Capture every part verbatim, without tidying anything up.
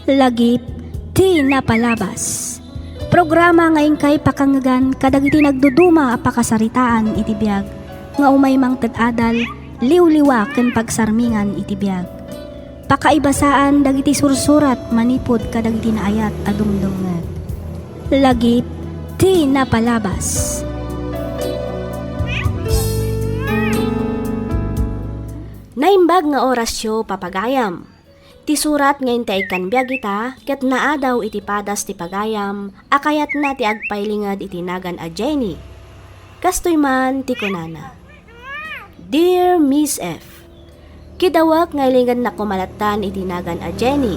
Lagip ti napalabas. Programa nga inkay pakangngegan kadagiti nagduduma a pakasaritaan iti biag nga umay mangted adal, liwliwa ken pagsarmingan iti biag. Pakaibasaan dagiti sursurat manipud kadagiti naayat a dumdumngeg. Lagip ti napalabas. Naimbag nga orasyo, papagayam. Ti surat nga intay ikkan biag ita ket naadaw iti padas ti pagayam a kayatna ti agpailinged iti nagan a Jenny. Kastoy man ti kunana, "Dear Miss F, kidawek nga ilingednak koma lattan iti nagan a Jenny.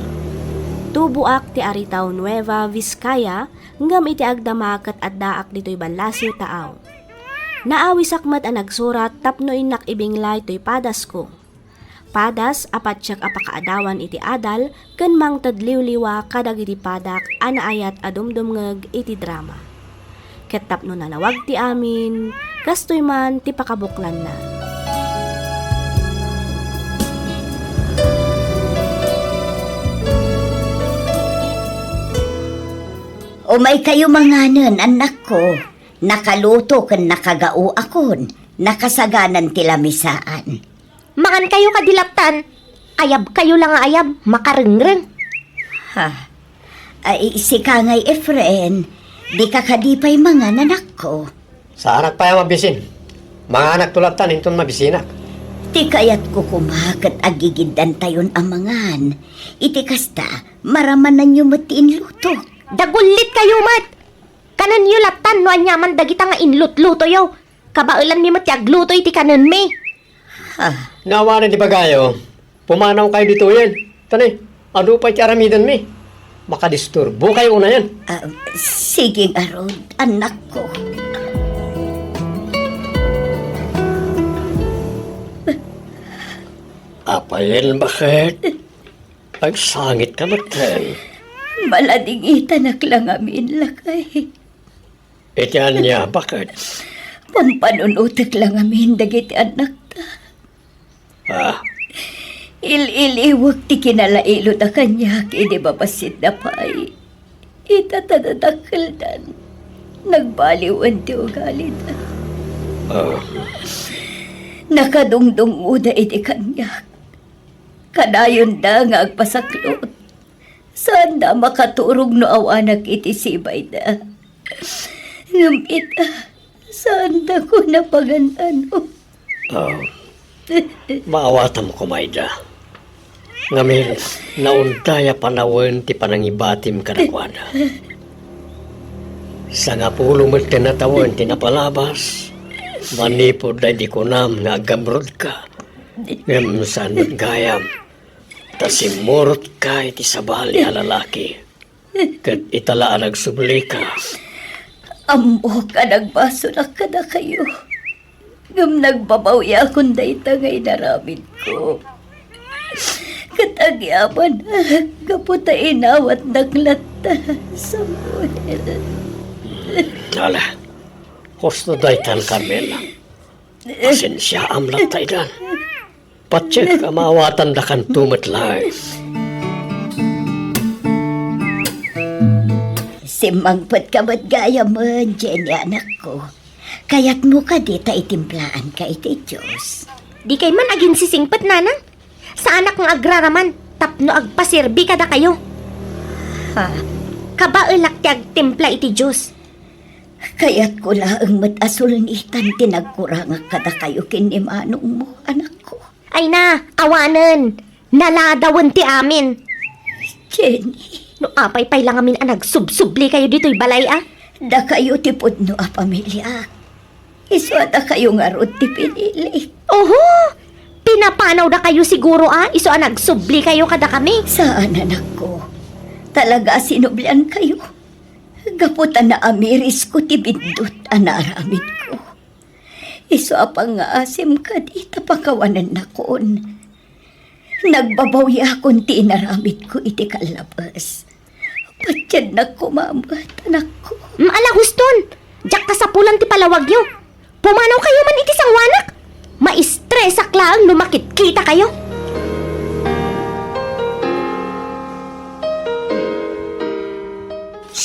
Tuboak ti Aritao Nueva, Vizcaya, ngem iti agdama ket addaak ditoy Ballasiw, Taao. Naawisak met a nagsurat tapno innak ibinglay toy padasko. Padas a patiek a pakaadawan iti adal ken mangted liwliwa kadagiti padak a naayat a dumdumngeg iti drama. Ket tapno nalawag ti amin, kastoy man ti pakabuklanna." Umaykayo manganen, annakko. Nakaluto ken nakagaoakon. Nakasaganan ti lamisaan. Mangankayo kadi lattan. Ayabkayo la nga ayab, makarengreng. Ha? Ay, sika ngay, Efren, dika kadi pay mangan, anakko? Saanak pay a mabisin. Manganakto lattan inton mabisinak. Ti kayatko koma ket agigiddantayon a mangan. Iti kasta, maramananyo met ti inluto. Dagullitkayo met! Kanenyo lattan no aniaman dagita nga inlutlutoyo. Kabaelanmi met ti agluto iti kanenmi. Ah. No awanen ti bagayo, pumanawkayo ditoyen. Tani, adu pay ti aramidenmi. Makadisturbokayo unayen. Ah, sige ngarud, annakko. Apayen, baket? Agsangitka metten. Maladingitanak la ngamin, lakay. Iti ania, baket? Pampanunotek la ngamin dagiti annakta. Ah. Il-iliwek ti kinalailot a kaniak idi babassit da pay. Ita ta dadakkeldan, nagbaliwen ti ugalida. Ah. Nakadungdungoda iti kaniak. Kadayonda nga agpasaklot. Saanda a makaturog no awanak iti sibayda. Ngem ita, saandakon a pagan-ano. Ah, maawatam koma ida. Ngamin, naunday a panawen ti panangibatim kadakuada. Sangapulo met ti natawen ti napalabas, manipud daydi kunam nga aggamrudka. Ngem saan met gayam, ta simmurotka iti sabali a lalaki, ket ita la a nagsublika. Ammok a nagbasolak kadakayo, ngem nagbabawiakon dayta nga inaramidko. Ket agyamanak gapu ta inawatnak latta, Samuel. Ala, husto daytan, Carmela. Pasensiaam latta idan. Patiek a maawatandakanto met laeng. Simmangpetka met gayamen, Jenny, anakko. Kayatmo kadi ta itimplaanka iti Dios? Dikay man aginsisingpet, nanang. Saanak nga agraraman tapno agpaserbi kadakayo. Ha? Kabaelak ti agtimpla iti Dios. Kayatko laeng met a sulnitan ti nagkurangak kadakayo ken ni manongmo, anakko. Ay na, awanen. Naladawen ti amin. Jenny. No apay pay la ngamin a nagsubsublikayo ditoy balay a? Dakayo ti pudno a pamiliak. Isu a dakayo ngarud ti pinilik. Oho! Pinapanawdakayo siguro a isu a nagsublikayo kadakami. Saan, anakko. Talaga a sinubliankayo. Gapu ta naamirisko ti biddut a naaramidko. Isu a pangngaasim kadi ta pakawanennakon. Nagbabawiakon ti inaramidko iti kallabes. Patiennak koma met, anakko. Mm, ala, huston! Diak kasapulan ti palawagyo. Pumanawkayo man iti sangoanak. Maistresak laeng no makitkitakayo.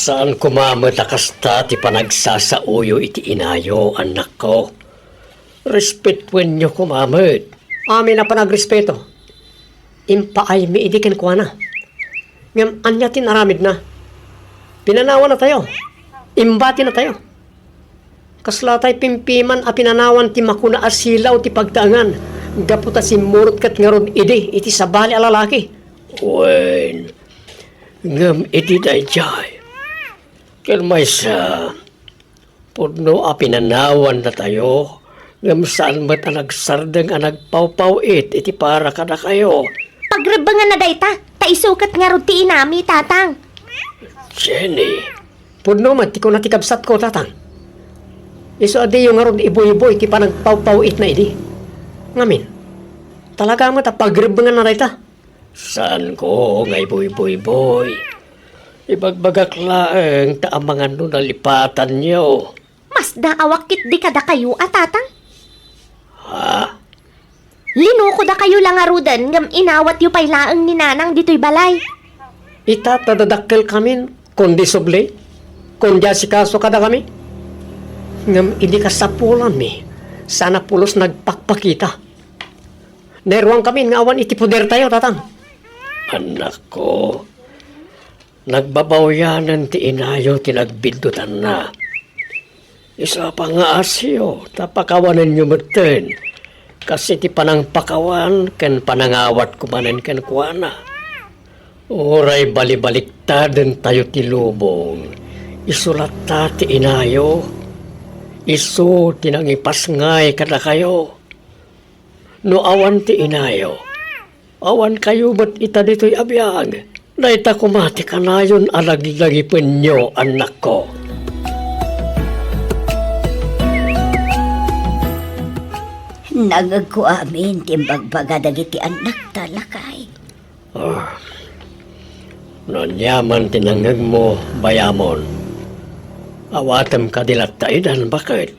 Saan koma met a kasta ti panagsasaoyo iti inayo, annakko. Respetuenyo koma met. Amin a panagrespeto. Impaaymi idi kenkuana. Ngem ania ti inaramidna? Pinanawanatayo. Imbatinatayo. Kasla tay pimpiman a pinanawan ti makuna a silaw ti pagtaengan, gapu ta simmurot ket ngarud idi iti sabali a lalaki. Wen, ngem iti daydiay, ken maysa, pudno a pinanawannatayo, ngem saan met a nagsardeng a nagpawpaw-it iti para kadakayo. Pagrebbenganna dayta, ta isu ket ngarud ti inami, Tatang. Jenny. Pudno met ti kuna ti kabsatko, Tatang. Isu a diyo ngarud ibuybuy ti panagpawpaw-itna idi. Ngamin, talaga met a pagrebbenganna dayta. Saanko nga ibuybuy. Ibagbagak laeng ta amangan no nalipatanyo. Masdaawak ketdi kadakayo a, Tatang. Ha? Linukodakayo la ngaruden ngem inawatyo pay laeng ni Nanang ditoy balay. Ita ta dadakkelkamin, kundi subli, kundi asikaso kadakami. Ngem idi kasapulanmi, saan a pulos nagpakpakita. Nairuangkamin nga awan iti podertayo, Tatang. Annakko, nagbabawianen ti inayo ti nagbiddutanna. Isu a pangngaasyo, ta pakawanenyo metten, kas iti panangpakawan ken panangawatko manen kenkuana. Uray balibaliktaden tayo ti lubong, isu latta ti inayo. Isu ti nangipasngay kadakayo. No awan ti inayo, awankayo met ita ditoy a biag. Dayta koma ti kanayon a laglagipenyo, annakko. Nangegko amin ti imbagbaga dagiti annakta, lakay. Ah, no ania man ti nangngegmo, bayamon. Awatem kadi latta idan, baket?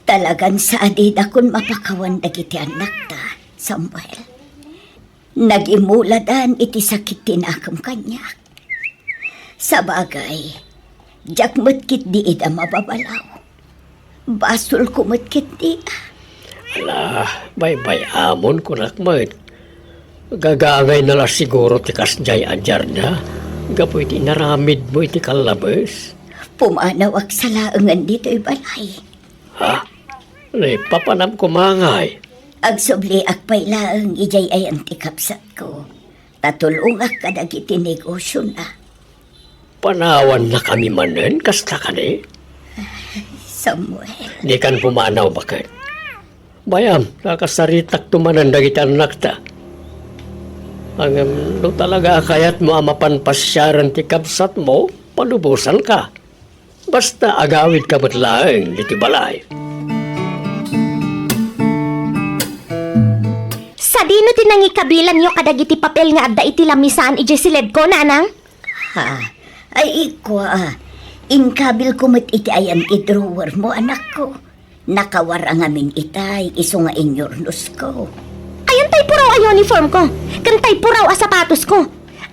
Talagan sa adidakon mapakawan dagiti annakta, Samuel. Nagimuladan iti sakit ti nakem kaniak. Sabagay, diak met ketdi ida mababalaw. Basolko met ketdi. Ala, baybay-amon kunak met. Gagangayna la siguro ti kasdiay a diarda gapu iti inaramidmo iti kallabes. Pumanawak sa laengen ditoy balay. Ha? Naipapanam koma ngay? Agsubliak pay laeng idiay ayan ti kabsatko. Ta tulongak kadagiti negosiona. Panawannakami manen, kasta kadi? Samuel. Dikan pumanaw, baket? Bayam, kakasaritakto manen dagiti annakta. Ngem no talaga a kayatmo a mapan pasiaren ti kabsatmo, palubosanka. Basta agawidka met laeng ditoy balay. Sadino ti nangikabilanyo kadagiti papel nga adda iti lamisaan idiay siledko, Nanang? Ha? Ay, ikua, inkabilko met iti ayan ti drawermo, anakko. Nakawara ngamin itay, isu nga inyurnosko. Ayan tay puraw a uniformko, ken tay puraw a sapatosko.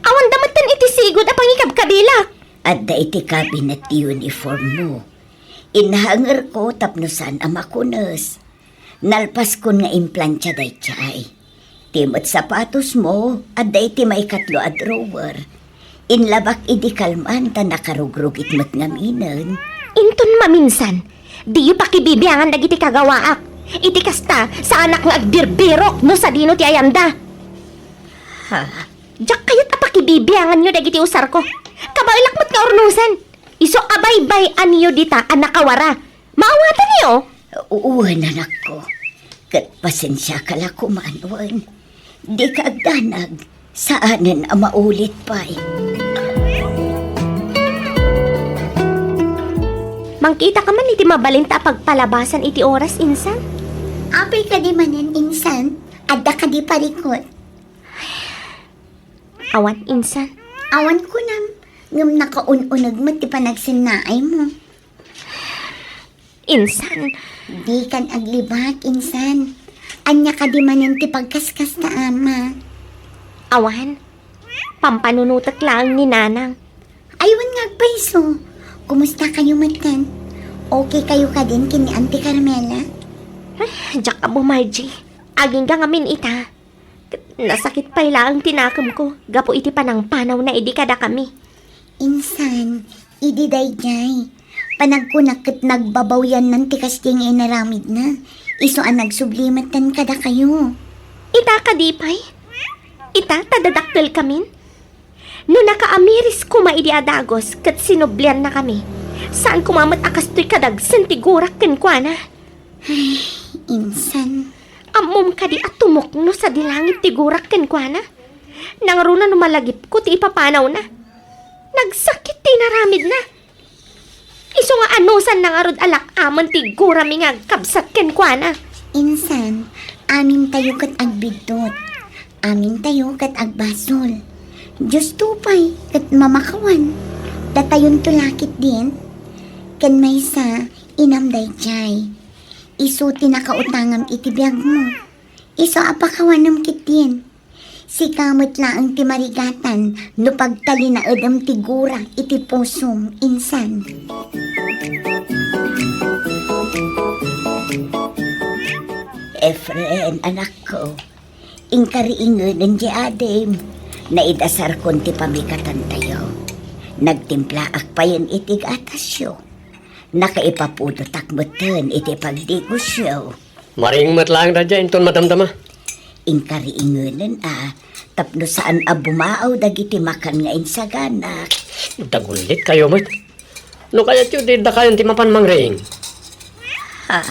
Awanda metten iti sigud a pangikabkabilak. Adda iti kabinet ti uniformmo. Inhangerko tapno saan a makunes. Nalpaskon nga implantia daydiay. Ti met sapatosmo, adda iti maikatlo a drawer. Inlabak idi kalman ta nakarugrugit met ngaminen. Inton maminsan, diyo pakibibiangan dagiti kagawaak. Iti kasta, saanak nga agbirbirok no sadino ti ayanda. Ha? Diak kayat a pakibibianganyo dagiti usarko. Kabaelak met nga urnosen. Isu a baybay-anyo dita a nakawara. Maawatanyo? Wen, anakko. Ket pasensiaka la koman, wen. Dika agdanag. Saanen a maulit pay. Mangkitaka man iti mabalinta a pagpalabasan iti oras, insan? Apay kadi manen, insan? Adda kadi parikut? Awan, insan. Awan kunam, ngem nakaun-uneg met ti panagsennaaymo. Insan. Dikan aglibak, insan. Ania kadi manen ti pagkaskasta, ama? Awan. Pampanunotek laeng ni Nanang. Ay, wen nga agpayso. Kumusta kayo metten? Okay kayo kadin ken ni Auntie Carmela? Ay, diak ammo, Margie. Agingga ngamin ita. Ket nasakit pay laeng ti nakemko gapu iti panangpanawna idi kadakami. Insan, idi daydiay, panagkunak ket nagbabawiannan ti kasdiay nga inaramidna. Isu a nagsubli metten kadakayo. Ita kadi pay? Ita ta dadakkelkamin? No nakaamiris koma idi a dagus ket sinubliannakami, saan koma met a kastoy kadagsen ti gurak kenkuana. Ay, insan. Ammom kadi a tumukno sadi langit ti gurak kenkuana? Nangruna no malagipko ti ipapanawna. Nagsakit ti inaramidna. Isu nga anusanna ngarud a lak-amen ti gurami nga agkabsat kenkuana. Insan, amintayo ket agbiddut. Amintayo ket agbasol. Diosto pay ket mamakawan. Datayonto la ketdin. Ken maysa, inam daydiay. Isu ti nakautangam iti biagmo. Isu a pakawanem ketdin. Sika met laeng ti marigatan no pagtalinaedem ti gura iti pusom, insan. Efren, anakko, inkariingenen ti adim. Naidasarkon ti pamikatantayo. Nagtimplaak payen iti gatasyo. Nakaipapudotak metten iti pagdigosyo. Maring met laeng daydiay inton madamdama. Inkariingenen a, tapno saan a bumaaw dagiti makan nga insaganak. Dagullit kayo met. No kayatyo, di dakayon ti mapan mangriing. Ha?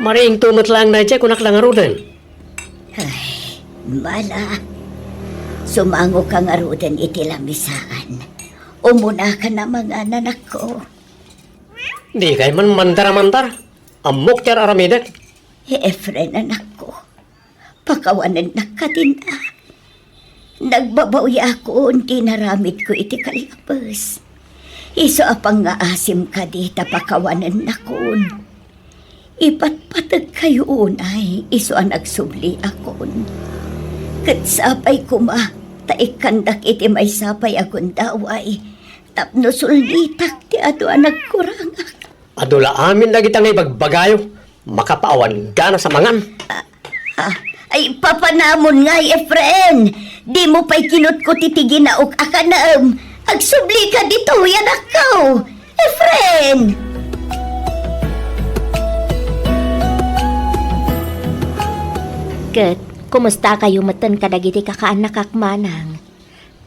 Mariingto met laeng daydiay, kunak la ngaruden. Ay, mala. Sumangoka ngaruden iti lamisaan. Umunaka na mangan, anakko. Di kay man mandar a mandar. Ammok ti ar-aramidek. Efren, anakko, pakawanennak kadin a. Nagbabawiakon ti inaramidko iti kallabes. Isu a pangngaasim kadi ta pakawanennakon. Ipatpategkayo unay isu a nagsubliakon. Ket sapay koma ta ikkandak iti maysa pay a gundaway tapno sulnitak ti adu a nagkurangak. Adu la amin dagita nga ibagbagayo, makapaawan gana sa mangan. Ah, ay, papanamon ngay, Efren! Dimo pay kinutko ti tiginaok a kanem. Agsubli ka ditoy, anakko! Efren! Ket, kumusta kayo metten kadagiti kakaannakak, manang?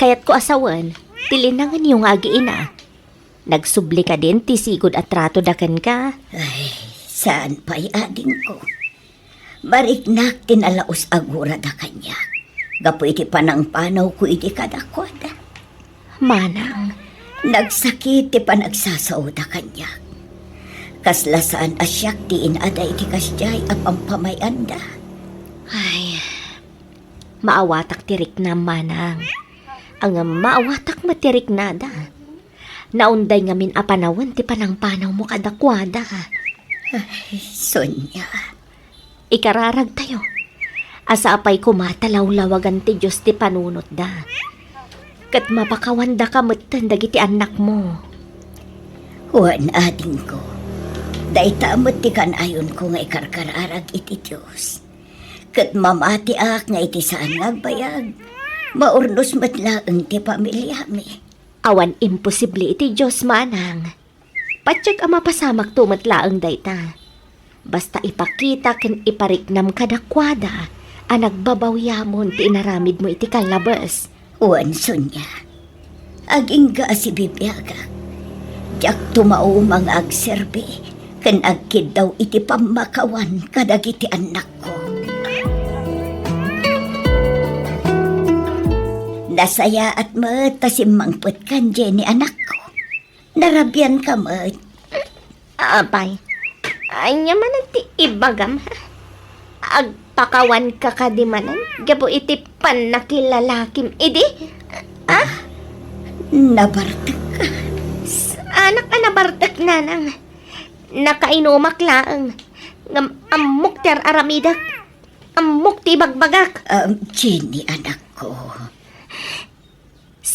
Kayatko a sawen ti linangenyo nga agiina. Nagsubli kadin ti sigud a tratoda kenka? Ay, saan pay, adingko. Mariknak ti nalaus a gurada kaniak gapu iti panangpanawko idi kadakuada. Manang. Nagsakit ti panagsasaoda kaniak. Kasla saan a siak ti inada iti kasdiay a pampamay-anda. Ay, maawatak ti riknam, manang. Ngem maawatak met ti riknada. Naunday ngamin a panawen ti panangpanawmo kadakuada. Ay, Sonia. Ikararagtayo. A sapay koma ta lawlawagan ti Dios ti panunotda. Ket mapakawandaka metten dagiti annakmo. Wen, adingko. Dayta met ti kanayonko nga ikarkararag iti Dios. Ket mamatiak nga iti saan nga agbayag, maurnos met laeng ti pamiliami. Awan imposible iti Dios, manang. Patiek a mapasamakto met laeng dayta. Basta ipakita ken ipariknam kadakuada a nagbabawiamon ti inaramidmo iti kallabes. Wen, Sonia, agingga a sibibiagak. Diak tumauma nga agserbi ken agkiddaw iti pammakawan kadagiti annakko. Nasayaat met ta simmangpetkan, Jenny, anakko. Narabianka met. Apay, ania manen ti ibagam, ha? Agpakawanka kadi manen gapu iti pannakilalakim idi? Ah? Nabartekka. Saanak a nabartek, nanang. Nakainumak laeng. Ngem ammok ti ar-aramidek. Ammok ti ibagbagak. Um, Jenny, anakko.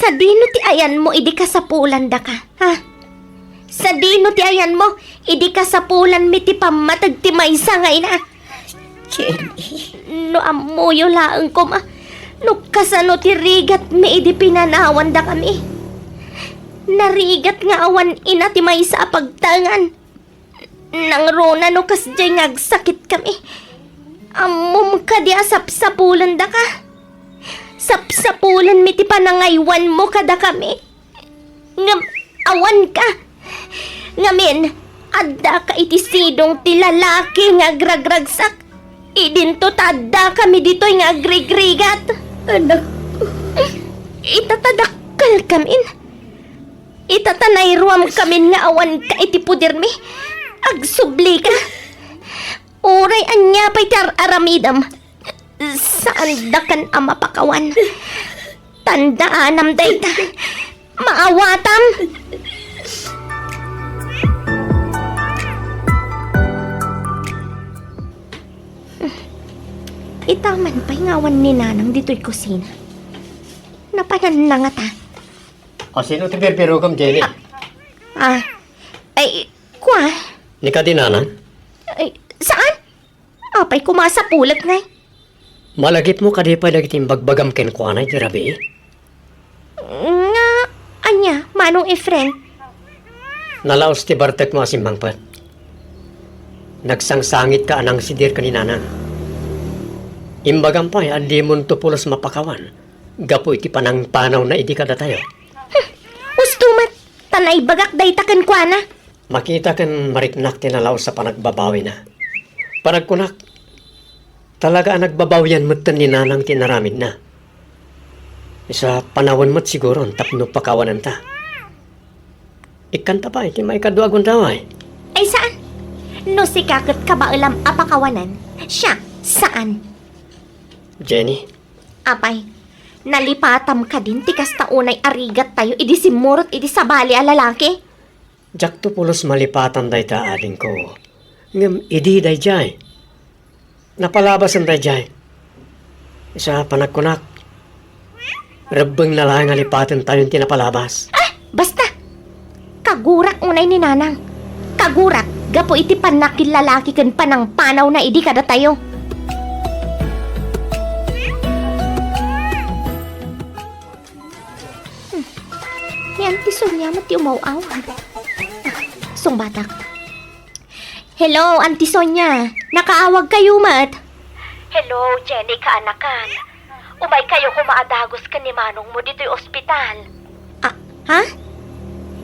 Sadino ti ayanmo idi kasapulandaka, ha? Sadino ti ayanmo idi kasapulanmi ti pammateg ti maysa nga ina? Jenny. No ammoyo laeng koma no kasano ti rigatmi idi pinanawandakami. Narigat nga awan ina ti maysa a pagtaengan. Nangruna no kasdiay nga agsakitkami. Ammom kadi a sapsapulendaka? Sapsapulenmi ti panangaywanmo kadakami. Ngem awanka. Ngamin, addaka iti sidong ti lalaki nga agragragsak. Idinto ta addakami ditoy nga agrigrigat. Anakko. Ita ta dakkelkamin. Ita ta nairuamkamin nga awanka iti pudermi. Agsublika. Uray ania pay ti ar-aramidem, saandakan a mapakawan. Tandaanam dayta. Maawatam. Ita man pay nga awan ni Nanang ditoy kusina. Napanannangata. O, sino ti birbirugom, Jenny? Ah, ah, ay, kua? Ni kadi Nanang? Ay, saan? Apay koma a sapulek ngay? Malagipmo kadi pay dagiti imbagbagam kenkuana iti rabii? Nga, ania, Manong Efren? Nalaos ti bartekmo a simmangpet. Nagsangsangitka a nangsidir ken ni Nanang. Imbagam pay a dimonto pulos mapakawan gapu iti panangpanawna idi kadatayo. Usto met, ta naibagak dayta kenkuana. Makita ken mariknak ti nalaos a panagbabawina. Panagkunak, talaga a nagbabawian metten ni Nanang ti inaramidna. Isu a panawen met siguron tapno pakawananta. Ikkanta pay ti maikadua a gundaway. Ay, saan? No sika ket kabaelam a pakawanan, siak, saan. Jenny? Apay, nalipatam kadin ti kasta unay a rigattayo idi simmurot iti sabali a lalaki? Diakto pulos malipatan dayta, adingko. Ngem idi daydiay, napalabasen daydiay. Isu a panagkunak, rebbengna laeng a lipatentayon ti napalabas. Ah, basta! Kagurak unay ni Nanang. Kagurak gapu iti pannakillalaki ken panangpanawna idi kadatayo. Hmm. Ni Auntie Sonia met ti umaw-aw. Ah, sungbatak. Hello, Auntie Sonia. Nakaawagkayo met. Hello, Jenny kaanakan. Umaykayo koma a dagus ken ni manongmo ditoy ospital. Ah, ha?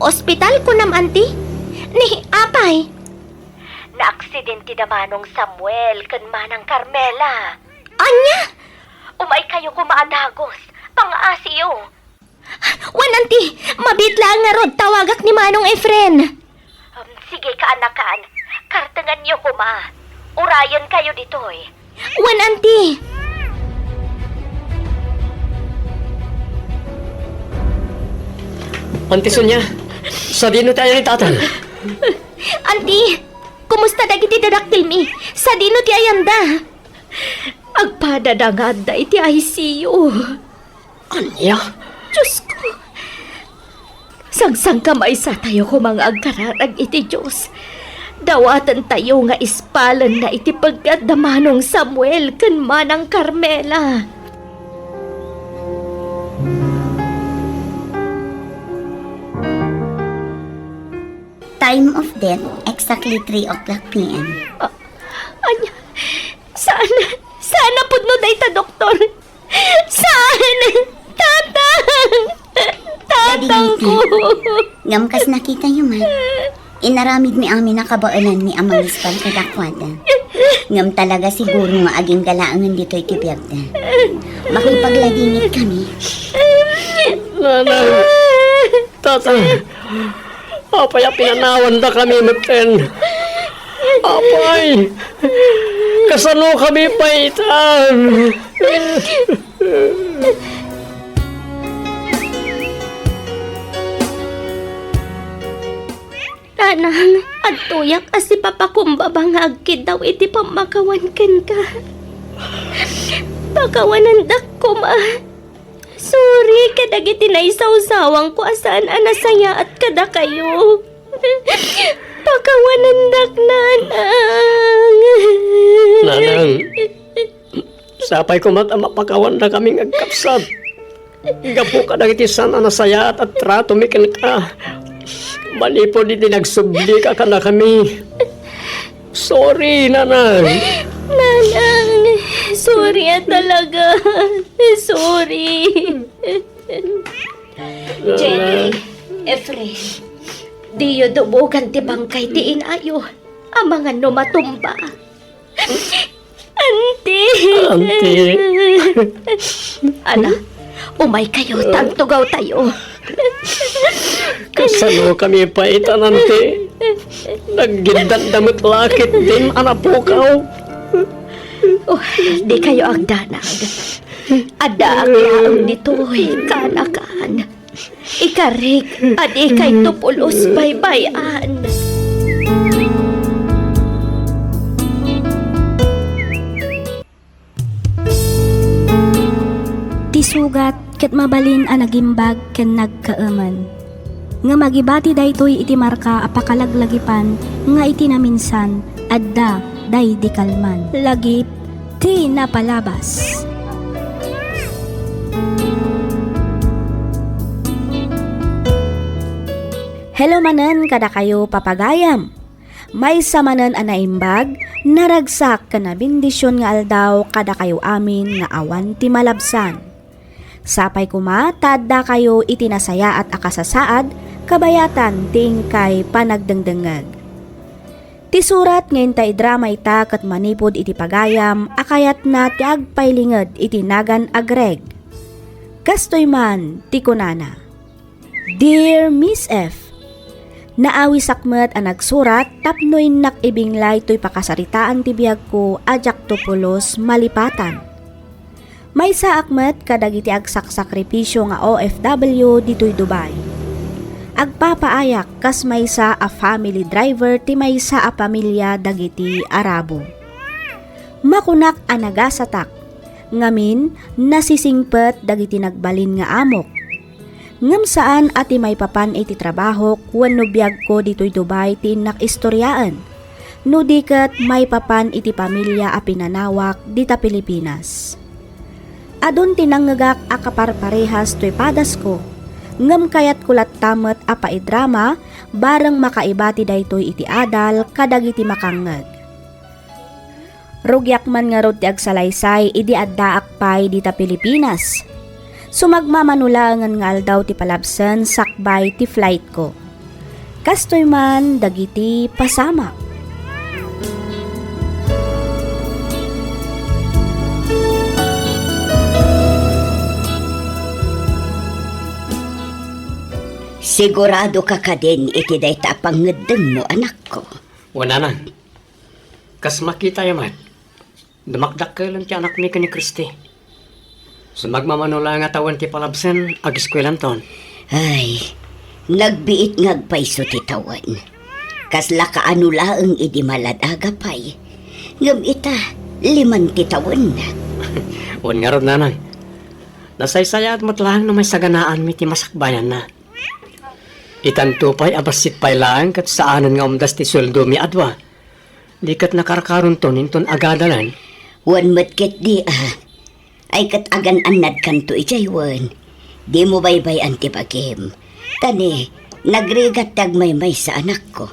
Ospital, kunam, Auntie? Ni, apay? Naaksidente da Manong Samuel ken Manang Carmela. Ania? Umaykayo koma a dagus. Pang-asiyo. Wen, Auntie, mabiit laeng ngarud, tawagak ni Manong Efren. Um, sige, kaanakan. Kartenganyo koma. Urayenkayo ditoy. Wen, Auntie. Auntie Sonia, sadino ti ayan ni Tatang? Auntie, kumusta dagiti dadakkelmi? Sadino ti ayanda? Agpadada nga adda iti I C U. Ania? Diosko! Sangsangkamaysatayo koma nga agkararag iti Dios. Dawatentayo nga ispalenna iti peggat da Manong Samuel ken Manang Carmela. Time of death, exactly three o'clock P M. Ah, ania? Saan? Saan a pudno dayta, doktor? Saan? Tatang! Tatang ko! Ngem kas nakitayo man, inaramidmi amin a kabaelanmi a mangispal kadakuada. Ngem talaga siguro nga agingga laengen ditoy ti biagda. Makipagladingit kami. Nanang! Tatang, apay a pinanawandakami metten? Apay, kasano kami pay itan? Nanang, adtoyak a sipapakumbaba nga agkiddaw iti pammakawan kenka. Pakawanandak koma. Sorry kadagiti naisawsawangko a saan a nasayaat kadakayo. Pakawanendak, Nanang. Nanang, sapay koma ta mapakawannakami nga agkabsat. Gapu kadagiti saan a nasayaat a tratomi kenka. Manipud iti nagsublika kadakami. Sorry, Nanang. Nanang, sorry a talaga. Sorry. Jenny, Efren, diyo dubogan ti bangkay ti inayo. Amangan no matumba. Auntie! Auntie! Ala, umaykayo, ta agtugawtayo. Kasano kami paitan, Auntie? Naggiddatda met la ketdin a napukaw. Oh, dikayo agdanag. Addaak laeng ditoy kaanakan. Ikarik a dikayto pulos baybay-an. Ti sugat ket mabalin a nagimbag ken nagkaemen. Ngem agibati daytoy iti marka a pakalaglagipan nga iti naminsan, adda daydi kalman. Lagip ti napalabas. Hello manen kadakayo, papagayam. Maysa manen a naimbag, naragsak ken nabendision nga aldaw kadakayo amin nga awan ti malabsan. Sapay koma ta addakayo iti nasayaat a kasasaad kabayatan ti inkay panagdengdengngeg. Ti surat nga inta idrama ita ket manipud iti pagayam a kayatna ti agpailinged iti nagan a Greg. Kastoy man ti kunana, "Dear Miss F, naawisak met a nagsurat tapno innak ibinglay toy pakasaritaan ti biagko a diakto pulos malipatan. Maysaak met kadagiti agsaksakripisio nga O F W ditoy Dubai. Agpapaayak kas maysa a family driver ti maysa a pamilia dagiti Arabo. Makunak a nagasatak, ngamin nasisingpet dagiti nagbalin nga amok. Ngem saan a ti maipapan iti trabahok wenno biagko ditoy Dubai ti innak istoriaen, no di ket maipapan iti pamilia a pinanawak dita Pilipinas. Adun ti nangngegak a kaparparehas toy padasko, ngem kayatko latta met a paidrama bareng makaibati daytoy iti adal kadagiti makangngeg. Rugiak man ngarud ti agsalaysay idi addaak pay dita Pilipinas. Sumagmamano laengen nga aldaw ti palabsen sakbay ti flightko. Kastoy man dagiti pasamak." Siguradoka kadin iti dayta a pangngeddengmo, anakko? Wen, Nanang. Kas makitayo met, dumakdakkelen ti anakmi ken ni Christy. Sumagmamano laeng a tawen ti palabsen, ageskuelanton. Ay, nagbiit nga agpayso ti tawen. Kasla kaano laeng idi maladaga pay. Ngem ita, liman ti tawenna. Wen ngarud, Nanang. Nasaysayaat met laeng no maisaganaanmi ti masakbayanna. Itanto pay a bassit pay laeng ket saanen nga umdas ti sueldomi a dua. Di ket nakarkaronton inton agadalan. Wen met ketdi a. Ay ket agan-annadkanto idiay wen. Dimo baybay-an ti bagim. Ta ni, nagrigat ti agmaymaysa, anakko.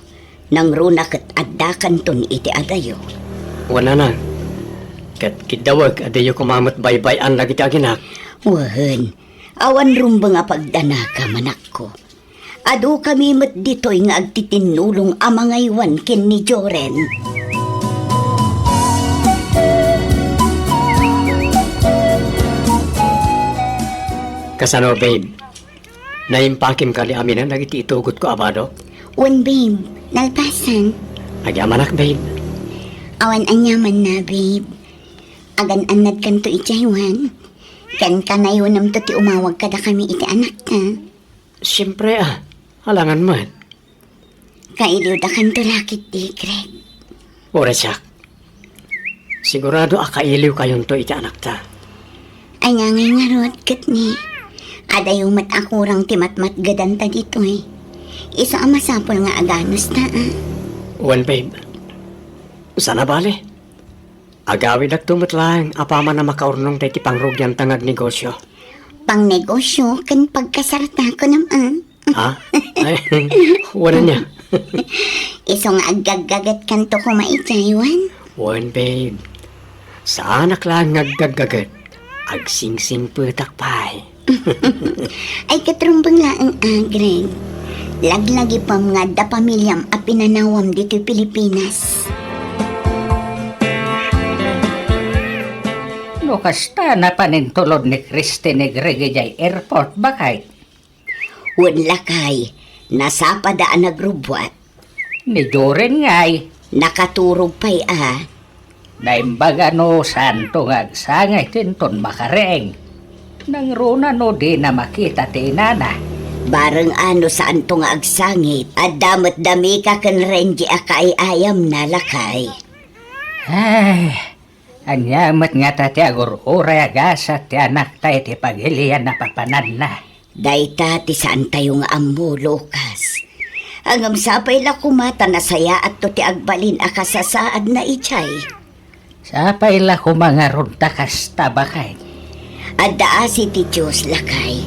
Nangruna ket addakanton iti adayo. Wen, Nanang. Ket kiddawek a diyo koma met baybay-an dagiti aginak. Wen, awan rumbeng a pagdanagam, anakko. Adukami met ditoy nga agtitinnulong a mangaywan ken ni Joren. Kasano, babe? Naimpakem kadi aminen dagiti itugotko a badok? Wen, babe. Nalpasan. Agyamanak, babe. Awan aniamanna, babe. Agan-annadkanto idiay wen. Ken kanayonamto ti umawag kadakami iti anakta. Siempre a, alangan met. Kailiwdakanto la ketdi, Greg. Uray siak. Sigurado a kailiwkayonto iti anakta. Ania ngay ngarud ket ni? Adayo met a kurang ti matmatgedanta ditoy. Isu a masapul nga aganusta, a. Wen, babe. Saan a bale. Agawidakto met laeng apaman a makaurnong daydi pangrugianta nga agnegosio. Pangnegosio ken pagkasarta, kunam, a? Ha? Ay, wala niya. Isu nga aggaggagetkanto koma idiay, wen? Wen, babe. Saanak laeng nga aggaggaget. Agsingsingpetak pay. Ay, ket rumbeng laeng, a, Greg. Laglagipem nga adda pamiliam a pinanawam ditoy Pilipinas. No kasta, napan intulod ni Christy ni Greg idiay airport, baket? Wen, lakay, nasapada a nagrubbuat. Ni Joren ngay? Nakaturog pay, a. Naimbag a no saanto nga agsangit inton makareng. Nangruna no dina makita ti inana. Bareng a no saanto nga agsangit, adda met da Mika ken Renji a kaay-ayamna, lakay. Ay, ania met ngata ti agur-uray a gasat ti anakta iti pagilian a papananna? Dayta ti saantayo nga ammo, Lucas. Ngem sapay la koma ta nasayaatto ti agbalin a kasasaadna idiay. Sapay la koma ngarud ta kasta, baket. Adda asi ti Dios, lakay.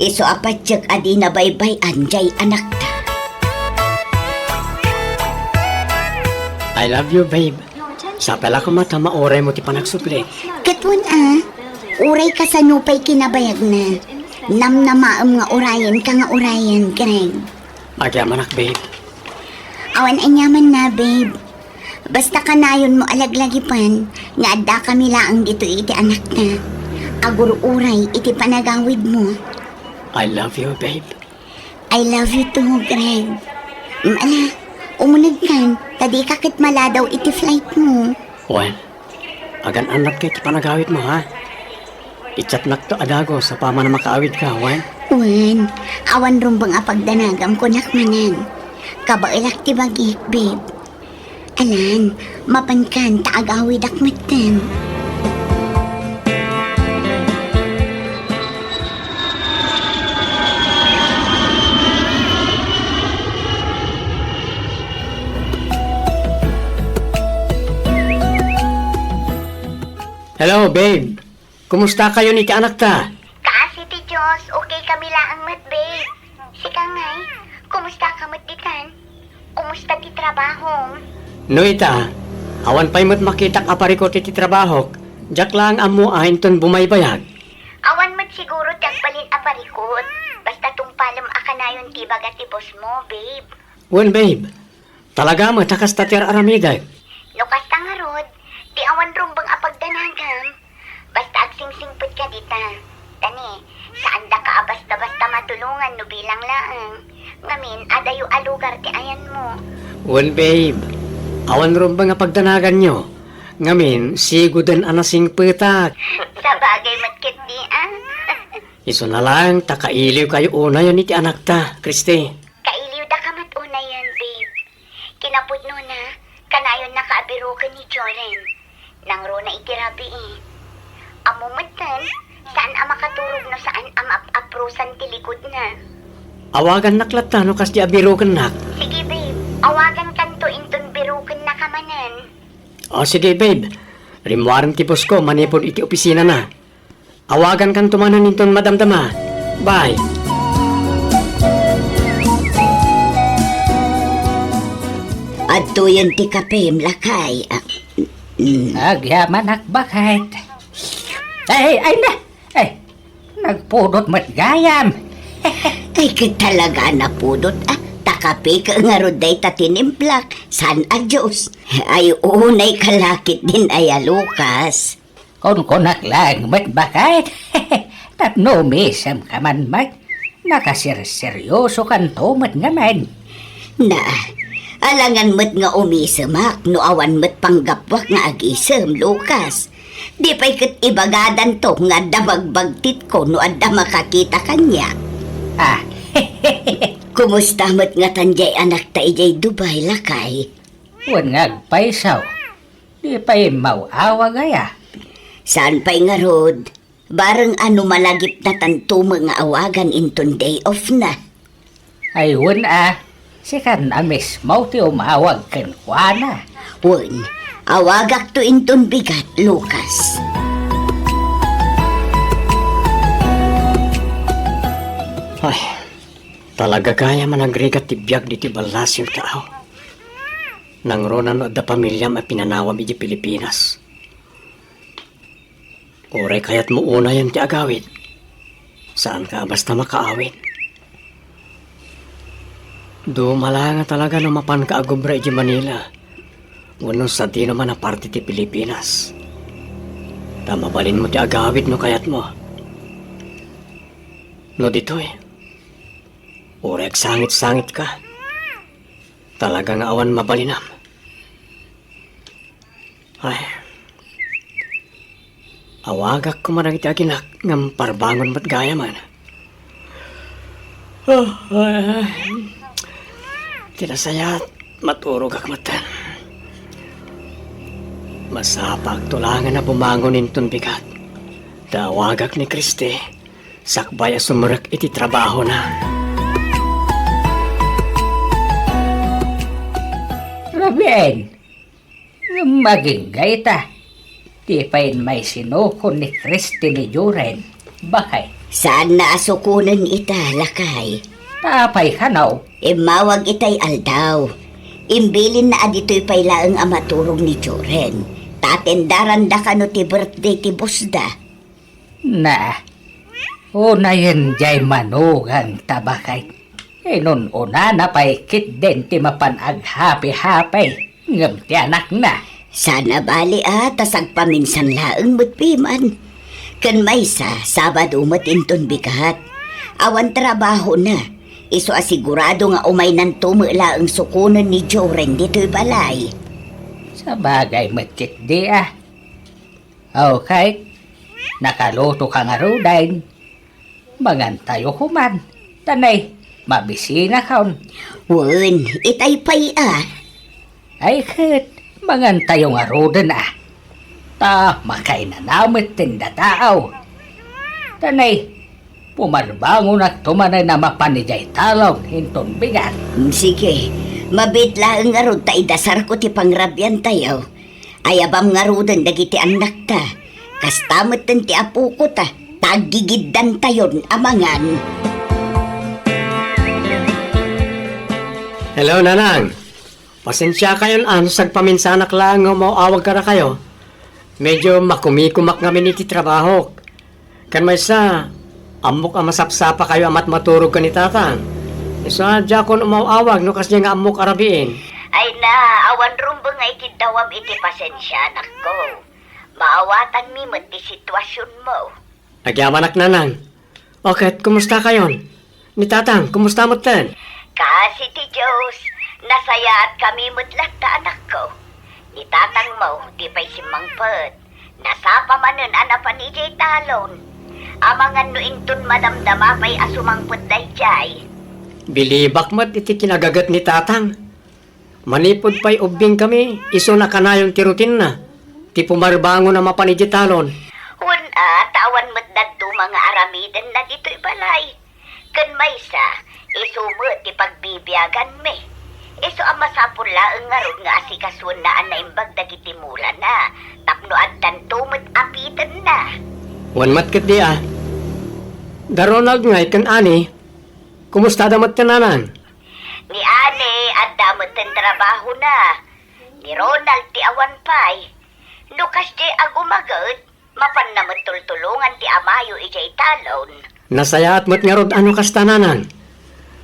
Isu a patiek a dina baybay-an diay anakta. I love you, babe. Sapay la koma ta mauraymo ti panagsubli. Ket wen, a, uray kasano pay kinabayagna. Namnamaem nga urayenka nga urayen, Greg. Agyamanak, babe. Awan aniamanna, babe. Basta kanayonmo a laglagipan nga addakami laeng ditoy iti anakta. Agur-uray iti panagawidmo. I love you, babe. I love you too, Greg. Mm, ala, umunegkan, ta dika ket maladaw iti flightmo. Wen, agan-annadka iti panagawidmo, ha? Ichatnakto a dagus apaman a makaawidka, wen? Wen, awan rumbeng a pagdanagam, kunak manen. Kabaelak ti bagik, babe. Alan, mapankan ta agawidak metten. Hello, babe. Kumusta kayo ni ti anakta? Kaasi ti Dios, okay kami laeng met, babe. Sika ngay, kumusta ka met ditan? Kumusta ti trabahom? No ita, awan pay met makitak a parikut iti trabahok, diak laeng ammo a inton bumaybayag. Awan met siguro ti agbalin a parikut, basta tungpalem a kanayon ti ibaga ti boss mo, babe. Wen, babe. Talaga met a kasta ti ar-aramidek. No kasta ngarud, di awan rumbeng a pagdanagam. Basta agsingsingpet ka dita. Tani, saan daka a basta-basta matulongan no bilang laeng. Ngamin, adayo a lugar ti ayanmo. Wen, babe. Awan rumbeng a pagdanaganyo. Ngamin, sigoden a nasingpetak. Sabagay met ketdi, a. Isuna laeng ta kailiwkayo unayen iti anakta, Christy. Kailiwdaka met unayen, babe. Kinapudnona, kanayonnaka a biroken ni Joren. Nangruna iti rabii. Ammo metten, saan a makaturog no saan a maap-aprosan ti likudna. Awagannak latta no kasdi a birokennak. Sige, babe. Awagankanto inton birokennaka manen. O, sige, babe. Rimmuaren ti boss ko manipud iti opisinana. Awagankanto manen inton madamdama. Bye. Adtoyen ti kapem, lakay. Ah, mm. Agyamanak, baket. Ay, ay na! Ay, nagpudot met gayam. Ay, ket talaga a napudot, a. Ta kape ket ngarud dayta tinimplak. Saan a juice? Ay, unay ka la ketdin aya, Lucas. Kunkunak laeng met, baket. Tapno umisemka man met, nakaserseryosokanto met ngamin. Na, alangan met nga umisemak no awan met panggapuak nga agisem, Lucas. Di pay ket ibagadanto nga adda bagbagtitko no adda makakita kaniak. Ah. Kumusta met ngatan diay anakta idiay Dubai, lakay? Wen nga agpayso. Di pay immaw-awag aya? Saan pay ngarud? Bareng a no malagipna tanto met nga awagan inton day off na. Ay, wen a, sikan a mismo ti umawag kenkuana. Wen, awagakto inton bigat, Lucas. Ay, talaga gayam a nagrigat ti biag ditoy ballasiw tao. Nangruna no adda pamiliam a pinanawam idiay Pilipinas. Uray kayatmo unayen ti agawid, saanka a basta makaawid. Duma la nga talaga no mapanka agubra idiay Manila, wenno sadino man a parte ti Pilipinas. Ta mabalinmo ti agawid no kayatmo. No ditoy, uray agsangit-sangitka, talaga nga awan mabalinam. Ay. Awagak koma dagiti aginak ngem parbangon met gayamen. Ah, ay. Ti nasayaat, maturogak metten. Masapakto laengen a bumangon inton bigat. Ta awagak ni Christy, sakbay a sumrek iti trabahona. Rabien, ngem agingga ita. Di pay maisinuko ni Christy ni Joren, baket. Saanna a sukonen ita, lakay. Ta apay kano? Immawag itay aldaw. Imbilinna a ditoy pay laeng a maturog ni Joren. Ta atendaranda kano ti birthday ti bossda. Na, unayen diay manugang ta baket. Inun-unana pay ketdin ti mapan aghapi-hapi ngem ti anakna. Saan a bali a ta sagpaminsan laeng met piman. Ken maysa, Sabado met inton bigat. Awan trabahona. Isu a sigurado nga umaynanto met laeng sukonen ni Joren ditoy balay. Sabagay met ketdi a. Okay. Nakalutoka ngaruden. Mangantayo koman. Ta nay, mabisinakon. Wen, itay pay a. Ay ket, mangantayo ngaruden a. Ta makainana met ti dataaw. Ta nay, pumarbangonakto manen a mapan idiay talon inton bigat. Mm, sige, mabiit laeng ngarud ta idasarko ti pangrabiantayo. Ayabam ngaruden dagiti annakta. Kasta metten ti apoko ta, ta aggigiddantayon a mangan. Hello, Nanang. Pasensiakayon a no sagpaminsanak laeng nga umaw-awag kadakayo. Medyo makumikumak ngamin iti trabahok. Ken maysa, ammok a masapsapakayo a matmaturog ken ni Tatang. Isu a diakon umaw-awag no kasdiay nga ammok a rabiin. Ay na, awan rumbeng nga itiddawam iti pasensianakko. Maawatanmi met ti situasionmo. Agyamanak, Nanang. O ket, kumustakayon? Ni Tatang, kumusta metten? Kaasi ti Dios, nasayaatkami met latta, anakko. Ni tatangmo, di pay simmangpet. Nasapa manen a napan idiay talon. Amangan no inton madamdama pay a sumangpet daydiay. Bilibak met iti kinagaget ni Tatang. Manipud pay ubbingkami, isu a kanayon ti rutinna, ti pumarbangon a mapan idiay talon. Wen a, ta awan met dadduma nga aramidenna ditoy balay. Ken maysa, isu met ti pagbibiaganmi. Isu a masapul laeng ngarud nga asikasoenna a naimbag dagiti mulana tapno addanto met a pitenna. Wen met ketdi a. Da Ronald ngay ken Annie, kumustada met ti Nanang? Ni Annie, adda met ti trabahona. Ni Ronald ti awan pay. No kasdiay a gumaget, mapanna met tultulongan ti amayo idiay talon. Nasayaat met ngarud a no kasta, Nanang.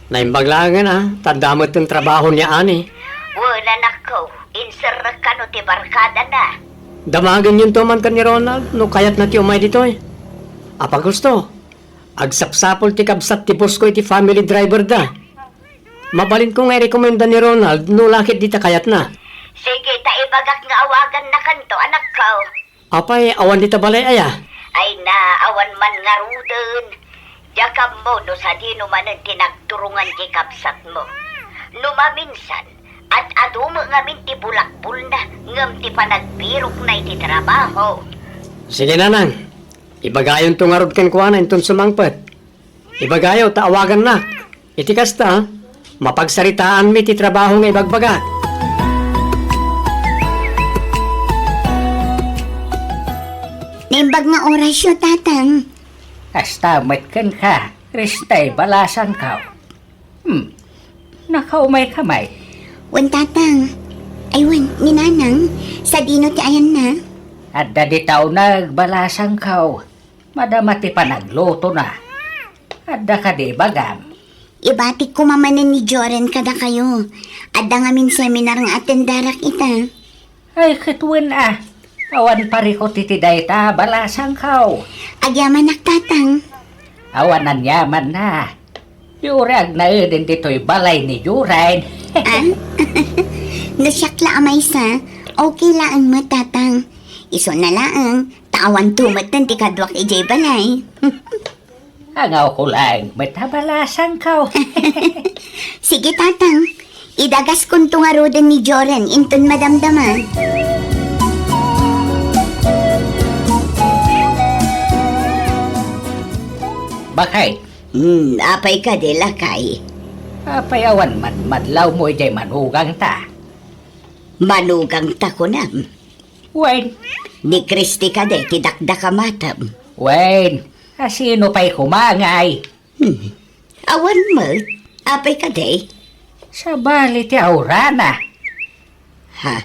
Naimbag laengen a, ta adda met ti trabaho ni Annie. Wen, anakko, inserrek kano ti barkadana. Damagenyonto man ken ni Ronald no kayatna ti umay ditoy. Apay gusto, agsapsapul ti kabsat ti boss ko iti family driver da. Mabalinko nga irekomenda ni Ronald no la ketdi ta kayatna. Sige, ta ibagak nga awagannakanto, anakko. Apay, awan dita balay aya? Ay na, awan man ngaruden. Diak ammo no sadino manen ti nagturongan ti kabsatmo. No maminsan, ad-adu met ngamin ti bulakbulna ngem ti panagbirokna iti trabaho. Sige, Nanang. Ibagayonto ngarud kenkuana inton sumangpet. Ibagayo ta awagannak. Iti kasta, mapagsaritaanmi ti trabaho nga ibagbaga. Naimbag nga orasyo, Tatang. Kasta met kenka, Kristay balasangko. Hmm, nakaumayka met? Wen, Tatang. Ay, wen, ni Nanang, sadino ti ayanna? Adda dita uneg, balasangko. Madama ti panaglutona. Adda kadi ibagam? Ibatik koma manen ni Joren kadakayo. Adda ngamin seminar nga attendarak ita. Ay, ket wen a. Awan parikut iti dayta, balasangko. Agyamanak, Tatang. Awan aniamanna. Di uray agnaeden ditoy balay ni Joren. Ah? No siak la a maysa, okay laeng met, Tatang. Isuna laeng, ta awanto metten ti kaduak idiay balay. Angawko laeng met a balasangko. Sige, Tatang. Idagaskonto ngaruden ni Joren inton madamdama. Bakay. Hmm, apay kadi, lakay? Apay awan madmadlawmo idiay manugangta? Manugangta, kunam? Wen. Ni Kristi kadi ti dakdakam, atem? Wen. A sino pay koma ngay? Hmm. Awan met. Apay kadi? Sabali ti aurana. Ha?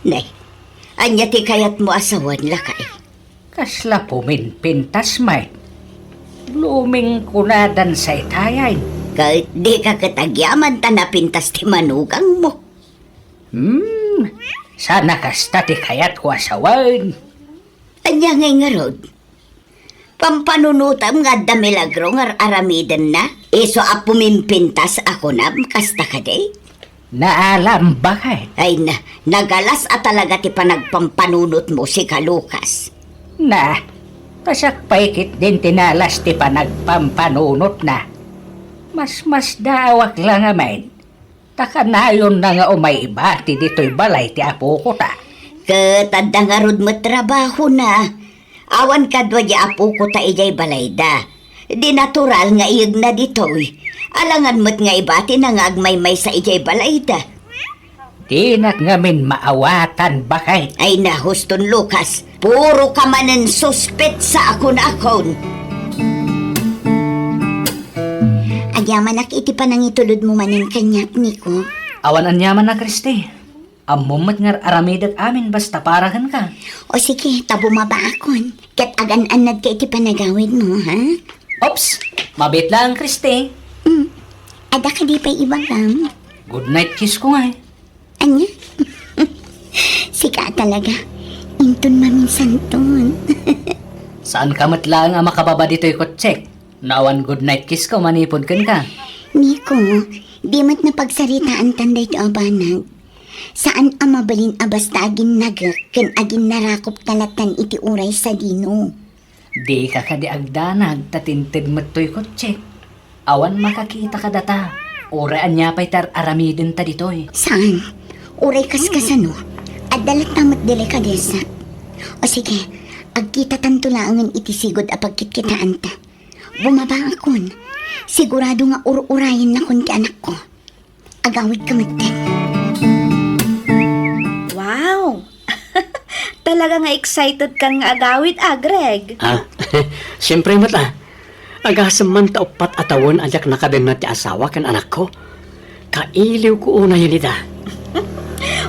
Ne, ania ti kayatmo a sawen, lakay? Kasla puminpintas met. Blooming kunadan saytayen. Ket dika ket agyaman ta napintas ti manugangmo. Hmm, saan a kasta ti kayatko a sawen. Ania ngay ngarud? Pampanunotem nga adda milagro nga ar-aramidenna? Isu a pumimpintas a kunam, kasta kadi? Naalam, bakay? Ay na, nagalas a talaga ti panagpampanunotmo, sika Lucas. Na, ta siak pay ketdin ti nalas ti panagpampanunotna. Masmasdaawak la ngamin. Ta kanayonna nga umay ibati ditoy balay ti apokota. Ket adda ngarud met trabahona. Awan kadua di apokota idiay balayda. Di natural nga iyegna ditoy. Alangan met nga ibatina nga agmaymaysa idiay balayda. Dinak ngamin maawatan, bakay. Ay na, huston, Lucas. Puro ka manen suspetsa a kunakon. Agyamanak iti panangitulodmo manen kaniak, Nico. Awan aniaman a, Kristi. Ammom met nga ar-aramidek amin basta para kenka. O sige, ta bumabaakon. Ket agan-annadka iti panagawidmo, ha? Oops! Mabiit laeng, Kristi. Mm. Adda kadi pay ibagam? Good night kiss ko ngay. Ania? Sika talaga. Inton maminsanton. Saanka met laeng a makababa ditoy kotsek no awan good night kiss ko manipud kenka? Nico, di met napagsaritaantan daytoy a banag. Saan a mabalin a basta aginnagek ken aginnarakop ta lattan iti uray sadino. Dika kadi agdanag ta tinted met toy kotsek. Awan makakita kadata. Uray ania pay ti ar-aramidenta ditoy. Saan? Uray kaskasano? Adda latta met delikadesak. O sige, agkitatanto laengen iti sigud a pagkitkitaanta. Bumabaakon. Sigurado nga ur-urayennakon ti anakko. Agawidka metten. Wow! Talaga nga excited kan nga agawid, a, Greg? Ah, siyempre met, a. Agasem man ta uppat a tawen a diak nakadennat ti asawa ken anakko. Kailiwko unayen ida.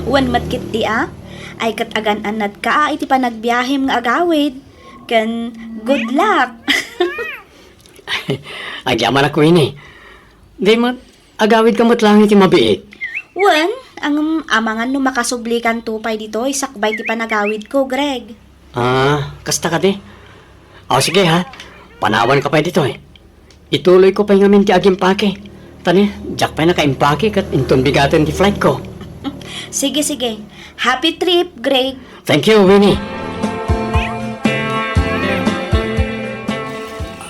Wen met ketdi, a. Ay ket agan-annadka, a, iti panagbiahem nga agawid. Ken good luck! Agyamanak, Winnie. Di met, agawidka met laeng iti mabiit. Wen, ngem amangan no makasublikanto pay ditoy sakbay ti panagawidko, Greg. Ah, kasta kadi? Aw, sige ha. Panawanka pay ditoy. Ituloyko pay ngamin ti agimpake. Ta ni, diak pay nakaimpake ket inton bigaten ti flightko. Sige, sige. Happy trip, Greg. Thank you, Winnie.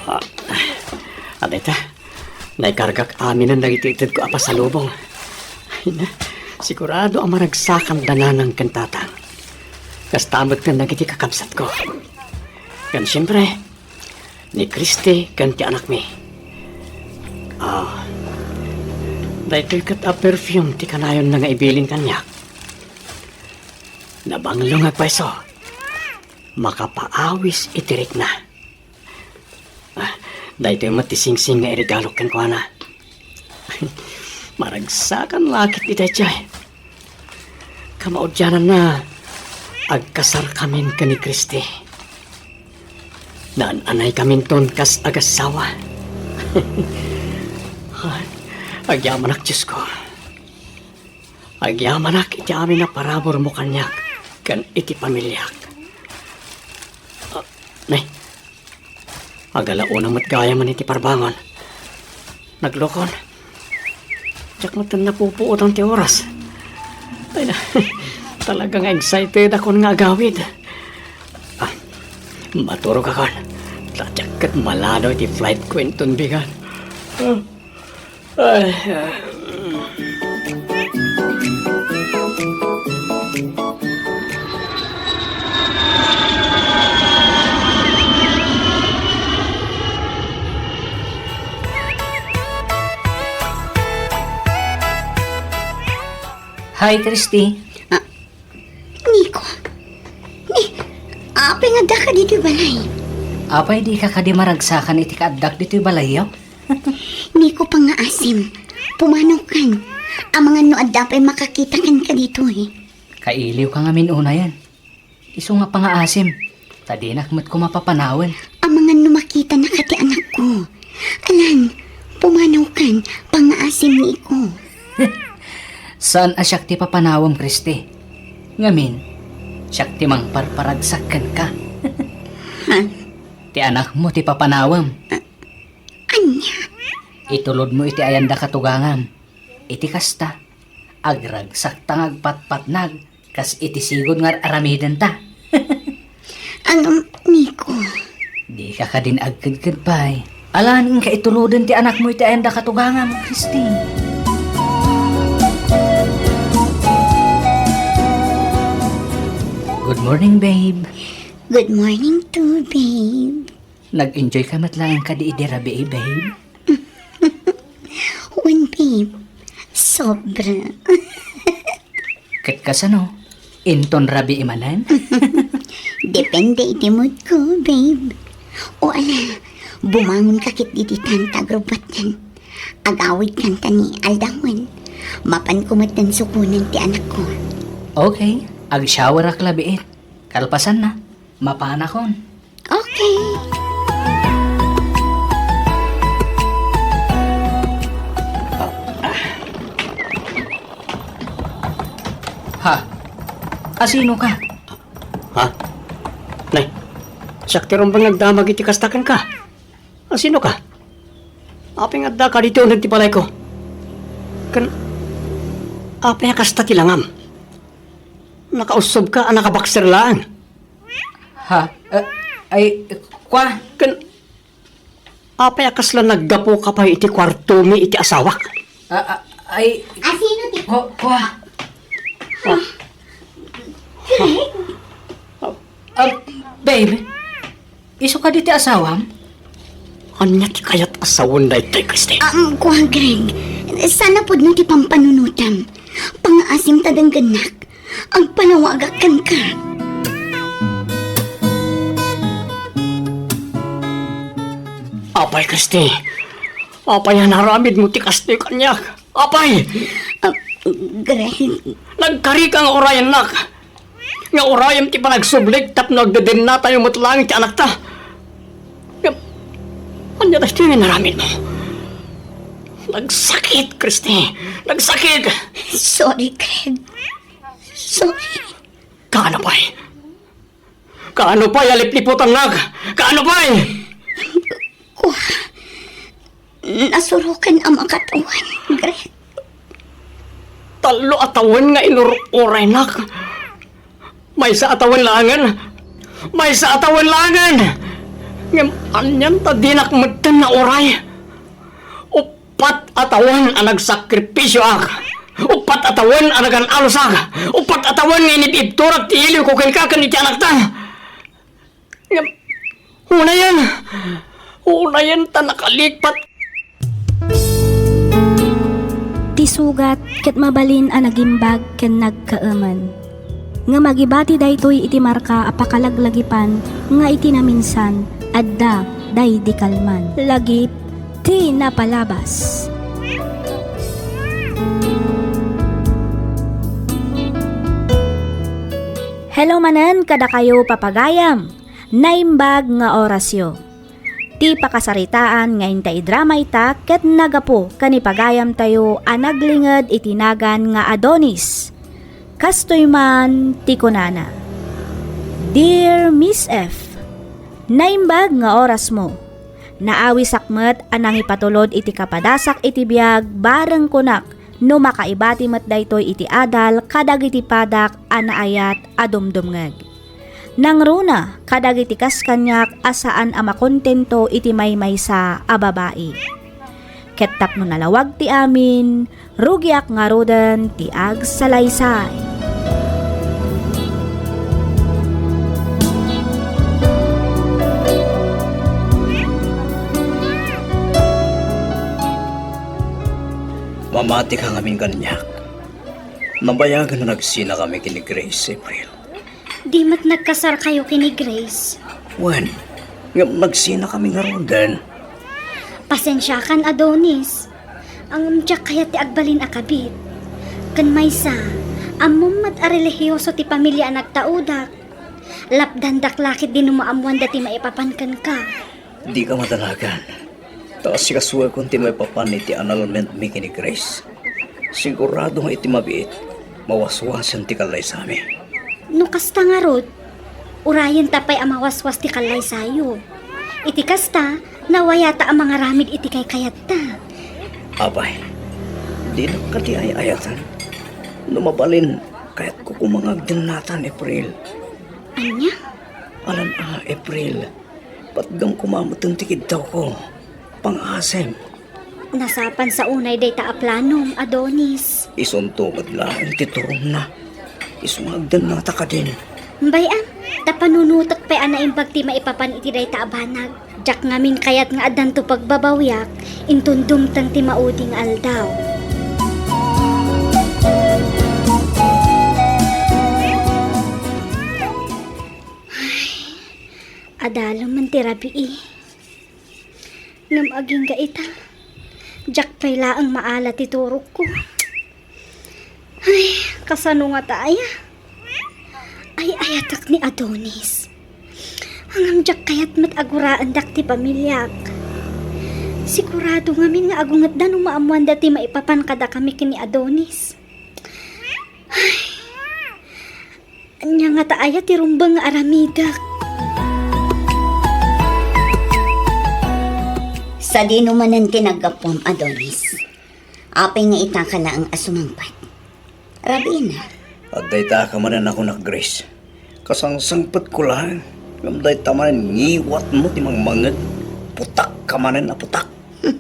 Ah, adda ita, naikargak aminen dagiti itedko a pasalubong. Ay na, sigurado a maragsakan da nanang ken tatang. Kasta met ken dagiti kakabsatko. Ken siempre, ni Christy ken ti anakmi. Ah, daytoy ket a perfume ti kanayonna nga ibilin kaniak. Nabanglo nga agpayso, makapaawis iti rikna. Ah, daytoy met ti singsing nga iregalok kenkuana. Maragsakan la ket iti daytoy. Kamaudiananna, agkasarkamin ken ni Christy. Naan-anaykaminton kas agassawa. Ay, agyamanak, Diosko. Agyamanak iti amin a paraburmo kaniak ken iti pamiliak. Ah, nay, agalauna met gayam iti parbangon. Naglokon. Diak met napupuotan ti oras. Ay, na, talaga nga excited akon nga agawid. Ah, maturog akon. Ta diak ket maladaw iti flight ko inton bigat. Ah. Ay, ah. Hi, Christy. Ah, Nico. Ni, apay nga addaka ditoy balay? Apay dika kadi maragsakan iti kaaddak ditoy balayyo? Nico, pangngaasim. Pumanawkan. Amangan no adda pay makakita kenka ditoy. Kailiwka ngamin unayen. Isu nga pangngaasim, ta dinak met koma papanawen. Amangan no makitanaka ti anakko. Alan, pumanawkan, pangngaasim, Nico. Saan a siak ti papanawem, Christy. Ngamin, siak ti mangparparagsak kenka. Ha? Ti anakmo ti papanawem. A-, ania? Itulodmo iti ayanda katugangam. Iti kasta, agragsakta nga agpatpatnag kas iti sigud nga ar-aramidenta. Ngem, Nico. Dika kadin agkedked pay. Alan, inka ituloden ti anakmo iti ayanda katugangam, Christy. Good morning, babe. Good morning too, babe. Nag-enjoy ka met laeng kadi idi rabii, babe? Wen, babe. Sobra. Ket kasano? Inton rabii manen? Depende iti mood ko, babe. O ala, bumangon ka ket dita ta agrubbuatan. Agawid kanta ni aldawen. Mapan ko met sukonen ti anakko. Okay, agshowerak la biit. Kalpasanna, mapanakon. Okay. Ha? Asino ka? Ha? Nay, siak ti rumbeng nagdamag iti kasta kenka. Asino ka? Apay nga addaka ditoy uneg ti balayko? Ken apay a kasta ti langam? Nakaussobka a nakaboxer laeng. Ha? Eh, ay, kua? Ken apay a kasla naggapuka pay iti kuartomi iti asawak? Ah, ah, ay, asino ti ku-, kua? Ah. Ah, babe, isu kadi ti asawam? Ania ti kayat a sawen daytoy, Christy? Ah, mm, kua, Greg. Saan a pudno ti pampanunotam. Pangngaasim ta denggennak. Agpanawagak kenka. Apay, Christy? Apay a naaramidmo ti kastoy kaniak? Apay! Ah, Greg. Nagkarika nga urayennak. Nga urayem ti panagsublik tapno agdedennatayo met laeng ti anakta. Ngem, ania daytoy nga inaramidmo? Nagsakit, Christy. Nagsakit! Sorry, Greg. Sorry. Kaano pay? Kaano pay a lipliputannak? Kaano pay? Kua, nasuroken a makatawen, Greg. Tallo a tawen nga inur-uraynak. Maysa a tawen laengen. Maysa a tawen laengen. Ngem anian ta dinak metten nauray? Uppat a tawen a nagsakripisioak. Uppat a tawen a nagan-alusak. Uppat a tawen nga inib-ibturak ti iliwko kenka ken iti anakta. Ngem, Unayen! Unayen ta nakalikpat! Ti sugat ket mabalin a nagimbag ken nagkaemen. Ngem agibati daytoy iti marka a pakalaglagipan nga iti naminsan, adda daydi kalman. Lagip ti napalabas. Hello manen kadakayo, papagayam. Naimbag nga orasyo. Ti pakasaritaan nga inta idrama ita ket nagapu ken ni pagayamtayo a naglinged iti nagan nga Adonis. Kastoy man ti kunana, "Dear Miss F, naimbag nga orasmo. Naawisak met a nangipatulod iti kapadasak iti biag bareng kunak no makaibati met daytoy iti adal kadagiti padak a naayat a dumdumngeg. Nangruna kadagiti kas kaniak a saan a makontento iti maymaysa a babai. Ket tapno nalawag ti amin, rugiak ngaruden ti agsalaysay." Mamatika ngamin kaniak. Nabayagen a nagsinakami ken ni Grace, April. Di met nagkasarkayo ken ni Grace? Wen, ngem nagsinakami ngaruden. Pasensiakan, Adonis. Ngem diak kayat ti agbalin a kabit. Ken maysa, ammom met a relihioso ti pamilia a nagtaudak. Lapdandak la ketdi no maammoanda ti maipapan kenka. Dika madanagan. Ta asikasuekon ti maipapan iti annulmentmi ken ni Grace. Sigurado nga iti mabiit, mawaswasen ti kallaysami. No kasta ngarud, urayenta pay a mawaswas ti kallaysayo. Iti kasta, nawayata a mangaramid iti kaykayatta. Apay, dinak kadi ay-ayaten. No mabalin, kayatko koma nga agdennatan, April. Ania? Alan a, April. Patgem koma metten ti kiddawko. Pangasem. Nasapan sa unay dayta a planom, Adonis. Isunto met laeng ti turongna. Isu nga agdennata kadin. Bay-am, ta panunutek pay a naimbag ti maipapan iti dayta a banag. Diak ngamin kayat nga addanto pagbabawiak, inton dumteng ti maudi nga aldaw. Ay, adalem man ti rabii. Ngem agingga ita, diak pay laeng maala ti turogko. Ay, kasano ngata aya? Ay-ayatek ni Adonis. Ngem diak kayat met a guraendak ti pamiliak. Sigurado ngamin nga agungetda no maammoanda ti maipapan kadakami ken ni Adonis. Ay, ania ngata aya ti rumbeng nga aramidek? Sadino manen ti naggapuam, Adonis? Apay nga itaka laeng a sumangpet? Rabiina. Adda itaka manen a kunak, Grace. Kasangsangpetko laeng, ngem dayta manen ngiwatmo ti mangmangngeg. Putakka manen a putak. Hmm.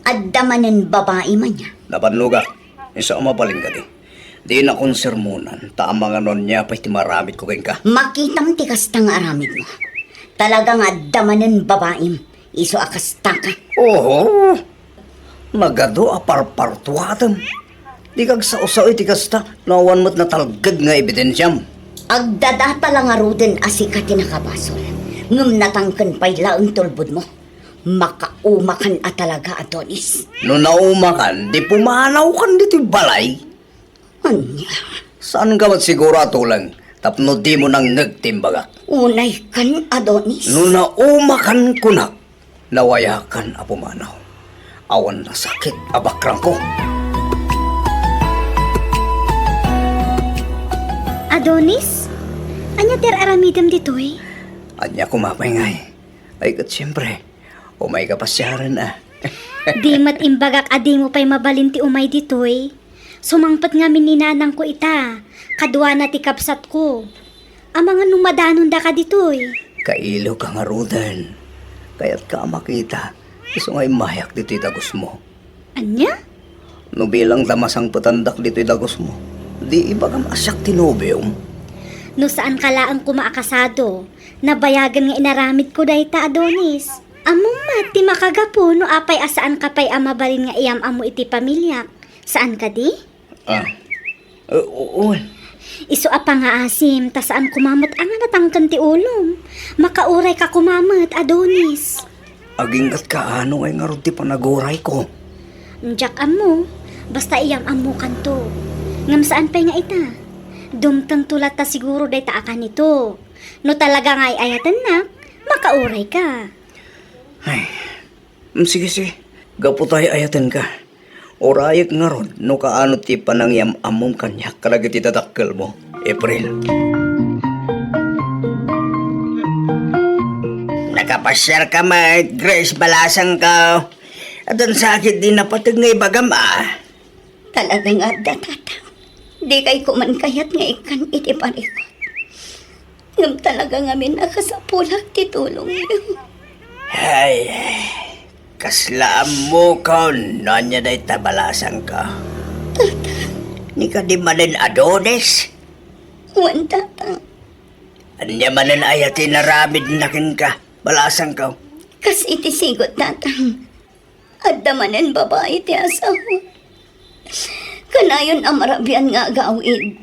Adda manen babai man aya. Nabannogak. Isu a mabalin kadi. Dinakon sermonan, ta amangan no ania pay ti maaramidko kenka. Makitam ti kasta nga aramidmo. Talaga nga adda manen babaim. Isu a kastaka. Oho. Nagadu a parpartuatem. Dika agsao-sao iti kasta, no awan met natalged nga ebidensiam. Agdadata la ngaruden a sika ti nakabasol, ngem natangken pay laeng ti ulbodmo. Makaumakan a talaga, Adonis. No naumakan, di pumanawkan ditoy balay. Ania? Saanka met siguro a tuleng tapno dimo nangngeg ti imbagak? Unaykan, Adonis. No naumakan kunak, nawayakan a pumanaw. Awan nasakit a bakrangko. Adonis? Ania ti ar-aramidem ditoy? Ania koma pay ngay? Ay, ket siempre, umayka pasiaren a. Di met imbagak a dimo pay mabalin ti umay ditoy. Sumangpet ngamin ni nanangko ita, kaduana ti kabsatko. Amangan no madanondaka ditoy. Kailiwka ngaruden. Kayatka a makita, isu nga immayak ditoy dagusmo. Ania? No bilang ta masangpetandak ditoy dagusmo, di ibagam a siak ti nobiom. No saanka laeng koma a kasado, nabayagen nga inaramidko dayta, Adonis. Ammom met ti makagapu no apay a saanka pay a mabalin nga iyam-ammo iti pamiliak. Saan kadi? Ah. Eh, oo. Isu a pangaasim, ta saan koma met a nga natangken ti ulom. Makaurayka koma met, Adonis. Aginggatka no ngay ngarud ti panagurayko. Diak ammo, basta iyam-ammokanto. Ngem saan pay nga ita? Dumtengto latta siguro dayta a kanito. No talaga nga ay-ayatennak, makaurayka. Ay, mm, sige, sige. Gapu ta ay-ayatenka. Urayek ngarud no kaano ti panangyam-ammom kaniak kadagiti dadakkelmo, April. Nakapasiarka met, Grace, balasangko. Addan sakit di napateg nga ibagam, a. Talaga nga adda, Tatang. Dikay koma kayat nga ikkan iti parikut. Ngem talaga ngamin a kasapulak ti tulongyo. Ay, kasla ammokon no ania dayta, balasangko. Tatang. Ni kadi manen, Adonis? Wen, Tatang. Ania manen aya ti inaramidna kenka, balasangko? Kas iti sigut, Tatang. Adda manen babai ti asawa. Kanayon a marabian nga agawid.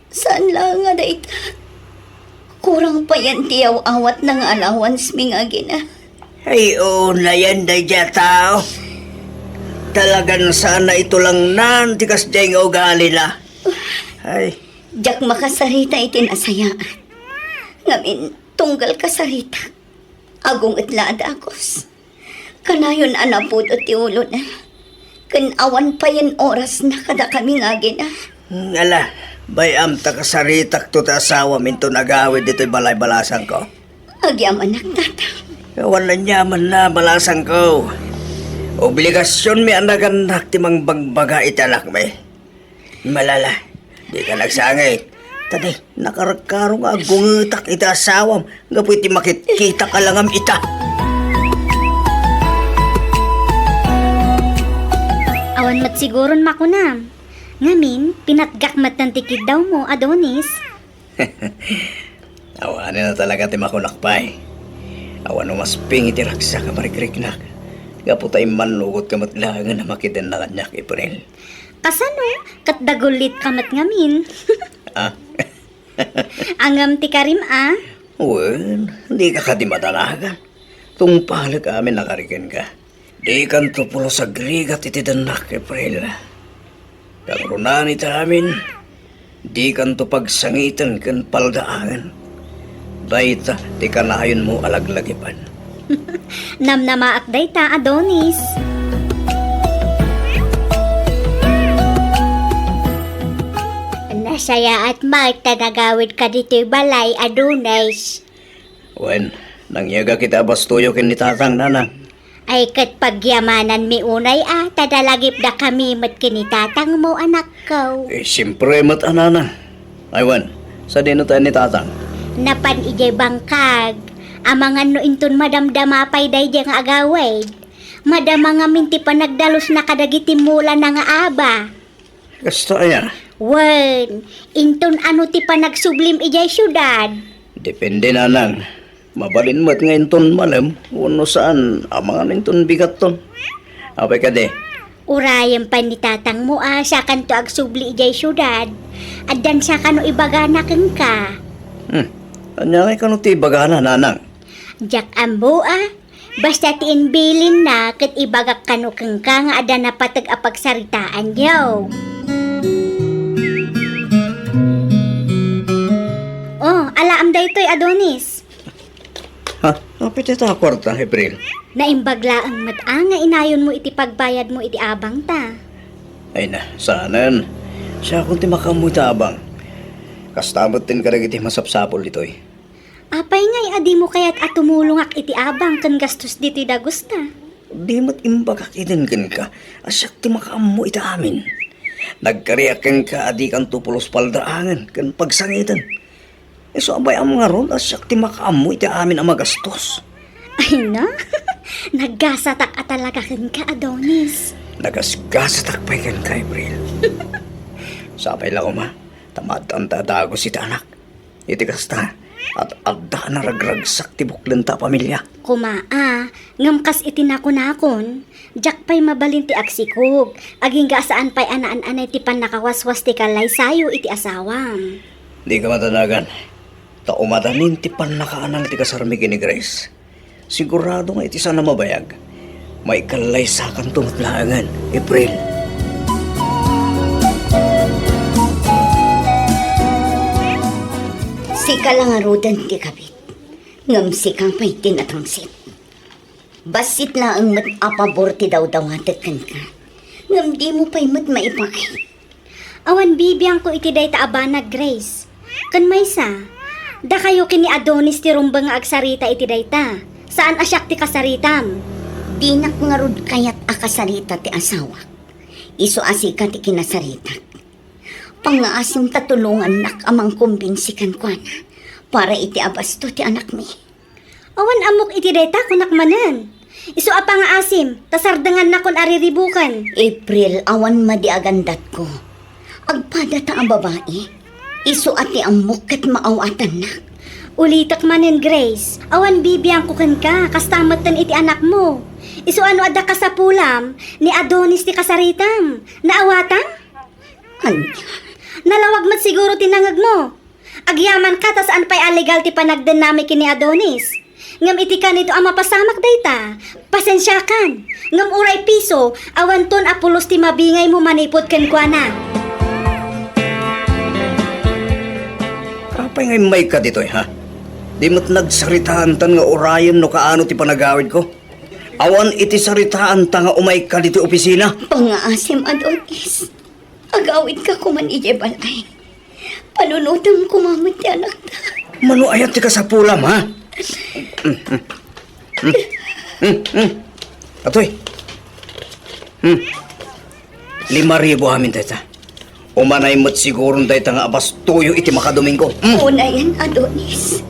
Saan la nga dayta. Kurang payen ti aw-awatna nga allowance mi nga agina. Ay, oo, nayan daydiay a tao. Talagan saan a itulangnan ti kasdiay nga ugalina. Ay. Diak makasarita iti nasayaat. Ngamin, tunggal kasaritak, agunget la a dagus. Kanayon a napudot ti ulona, ken awan payen orasna kadakami nga agina. Ala, bay-am ta kasaritakto ti asawam inton agawid ditoy balay, balasangko. Agyamanak, Tatang. Awan aniamanna, balasangko. Obligasionmi a nagannak ti mangbagbaga iti anakmi. Malala, dika nagsangit. Tadi, nakarkaro nga agungetak iti asawam gapu iti makitkitaka la ngem ita. Awan met siguron makunam. Ngamin, pinatgak metten ti kiddawmo, Adonis. Awanen a talaga ti makunak pay. Awan umasping iti ragsak a marikriknak. Gapu ta immannugotka met laengen a makidenna kaniak, April. Kasano? Ket dagullitka met ngamin. Ah? Angem ti karim, a? Wen, dika kadi madanagan. Tungpalek amin a kari kenka. Dikanto pulos agrigat iti dennak, April. Kangrunan iti amin, dikanto pagsangiten ken paldaangen. Dayta ti kanayonmo a laglagipan. Namnamaak dayta, Adonis. Nasayaat met ta nagawidka ditoy balay, Adonis. Wen, nangyegak iti abastoyo ken ni tatang, nanang. Ay, ket pagyamananmi unay a, ta nalagipdakami met ken ni tatangmo, anakko. Eh, siempre met a, nanang. Ay, wen, sadino tayo ni tatang? Napan idiay bangkag. Amangan no inton madamdama pay daydiay nga agawid. Madama ngamin ti panagdalusna kadagiti mulana nga aba. Kasta aya? Wen, inton ano ti panagsublim idiay siudad? Depende, nanang. Mabalin met nga inton malem, wenno saan, amangan inton bigatton. Apay kadi? Urayem pay ni tatangmo a, sakanto agsubli idiay siudad. Addan sakano ibagana kenka. Hmm. Ania ngay kano ti ibagana, nanang? Diak ammo a. Basta ti imbilinna ket ibagak kano kenka nga adda napateg a pagsaritaanyo. Oh, alaem daytoy, Adonis. Ha? Apay dayta a kuarta, April? Naimbag laeng met a nga inayonmo iti pagbayadmo iti abangta. Ay na, saanen. Siakon ti makaammo iti abang. Kasta met ken kadagiti masapsapul ditoy. Apay ngay a dimo kayat a tumulongak iti abang ken gastos ditoy dagusta? Di met imbagak iden kenka a siak ti makaammo iti amin. Nagkariak kenka a dikanto pulos paldaangen ken pagsangiten. Isu a bay-am ngarud a siak ti makaammo iti amin a magastos. Ay na, naggasatak a talaga kenka, Adonis. Nagasgasatak pay kenka, April. Sapay la koma, ta maadtoanta a dagus iti anak. Iti kasta, at adda a naragragsak ti buklenta a pamilia. Kuma a, ngem kas iti nakunakon, diak pay mabalin ti agsikog, agingga a saan pay a naan-anay ti pannakawaswas ti kallaysayo iti asawam. Dika madanagan, ta umadanin ti pannakaanal ti kasarmi ken ni Grace. Sigurado nga iti saan a mabayag, maikallaysakanto met laengen, April. Sika la ngaruden ti kabit, ngem sika pay ti natangsit. Bassit laeng met a pabor ti dawdawatek kenka, ngem dimo pay met maipaay. Awan bibiangko iti dayta a banag, Grace. Ken maysa, dakayo ken ni Adonis ti rumbeng nga agsarita iti dayta. Saan a siak ti kasaritam. Dinak ngarud kayat a kasarita ti asawak. Isu a sika ti kinasaritak. Pangngaasim ta tulongannak a mangkumbinsi kenkuana para iti abasto ti anakmi. Awan ammok iti dayta, kunak manen. Isu a pangngaasim, ta sardengannakon a riribuken. April, awan madi a gandatko. Agpadata a babai. Isu a ti ammok ket maawatannak. Ulitek manen, Grace. Awan bibiangko kenka, kasta metten iti anakmo. Isu a no adda kasapulam, ni Adonis ti kasaritam. Naawatan? Ania? Nalawag met siguro ti nangegmo. Agyamanka ta saan pay a legal ti panagdennami ken ni Adonis. Ngem iti kanito a mapasamak dayta, pasensiakan. Ngem uray piso, awanton a pulos ti mabingaymo manipud kenkuana. Apay nga immayka ditoy, ha? Di met nagsaritaantan nga urayen no kaano ti panagawidko? Awan iti saritaanta nga umayka ditoy opisina? Pangngaasim, Adonis. Agawidka koman idiay balay. Panunotem koma met ti anakta. Mano aya ti kasapulam, ha? Hmm, hmm, hmm. Atoy. Hmm. Lima ribu amin dayta. Umanay met siguron dayta nga abastoyo iti makadomingo. Hmm. Unayen, Adonis.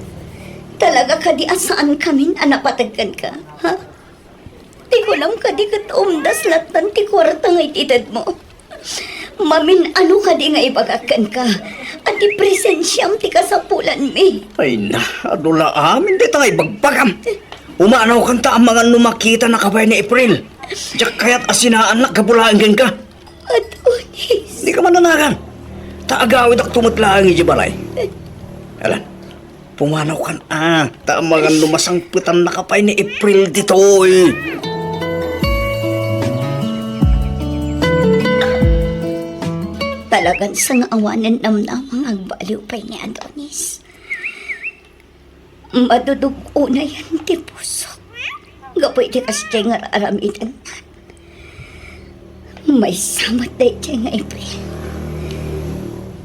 Talaga kadi a saankamin a napateg kenka, ha? Ti kunam kadi ket umdas lattan ti kuarta nga itedmo. Mamin-ano kadi nga ibagak kenka a ti presensiam ti kasapulanmi? Ay na, adu la amin dayta nga ibagbagam. Umanaw kanta a mangan no makita na kabay ni April. Diak kayat a sinaannak gapu laeng kenka. Adonis. Dika mananagan. Ta agawidak met laeng idiay balay. Alan, pumanaw kan a, ta amangan no masangpetan na ka pay ni April ditoy. Talagan sa nga awanen namnama nga agbaliw pay ni Adonis. Madudug-onayan ti pusok gapu iti kasdiay nga ar-aramidenna. Maysa met daydiay nga April.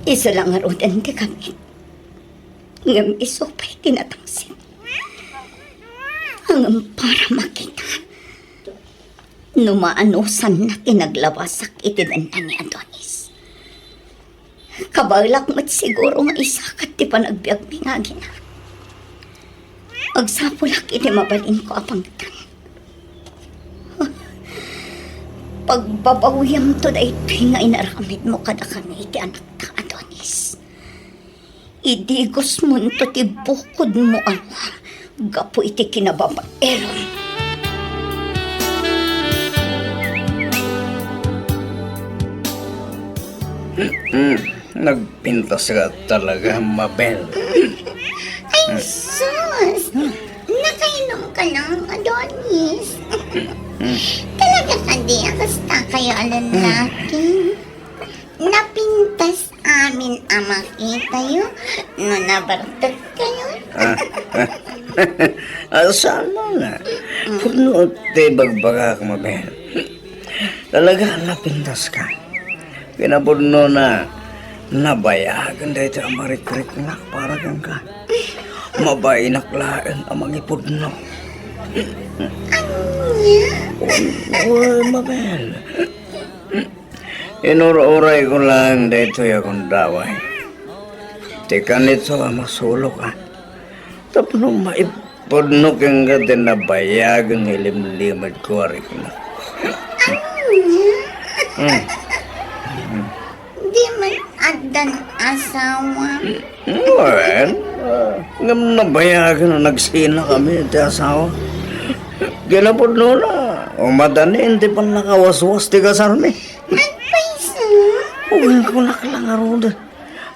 Isu la ngaruden ti kabit. Ngem isu pay ti natangsit. Ngem para makita no maanosanna ti naglabasak iti denna ni Adonis. Kabaelak met siguro nga isakat ti panagbiagmi nga agina. Agsapulak iti mabalinko a pangitan. Pagbabawiamto daytoy nga inaramidmo kadakami iti anakta, Adonis. Idigosmonto ti bukodmo a rua gapu iti kinababaerom. Hmm, nagpintas ka talaga, Mabel. Ay, sus! Nakainom ka lang, Adonis. Talaga kadi a kasta kayo a lalaki? Napintas amin a makitayo no nabartek kayo. Ah, ah, saan mo na? Purno ti bagbagak, Mabel. Talaga, napintas ka. Kinapudno na, nabayagen daytoy a marikriknak para kenka. Mabainak laeng a mangipudno. Ania? Oy, Mabel. Inur-urayko laeng daytoy a gundaway. Ti kanito a masulokan. Tapno maipudno kenka ti nabayagen nga ilimlimedko a riknak. Ania? Hmm. Di man Dan asawa. Wen, ah, ngem nabayagen a nagsinakami ti asawa. Kinapudnona, umadanin ti pannakawaswas ti kasarmi. Agpayso? Wen, kunak la ngaruden.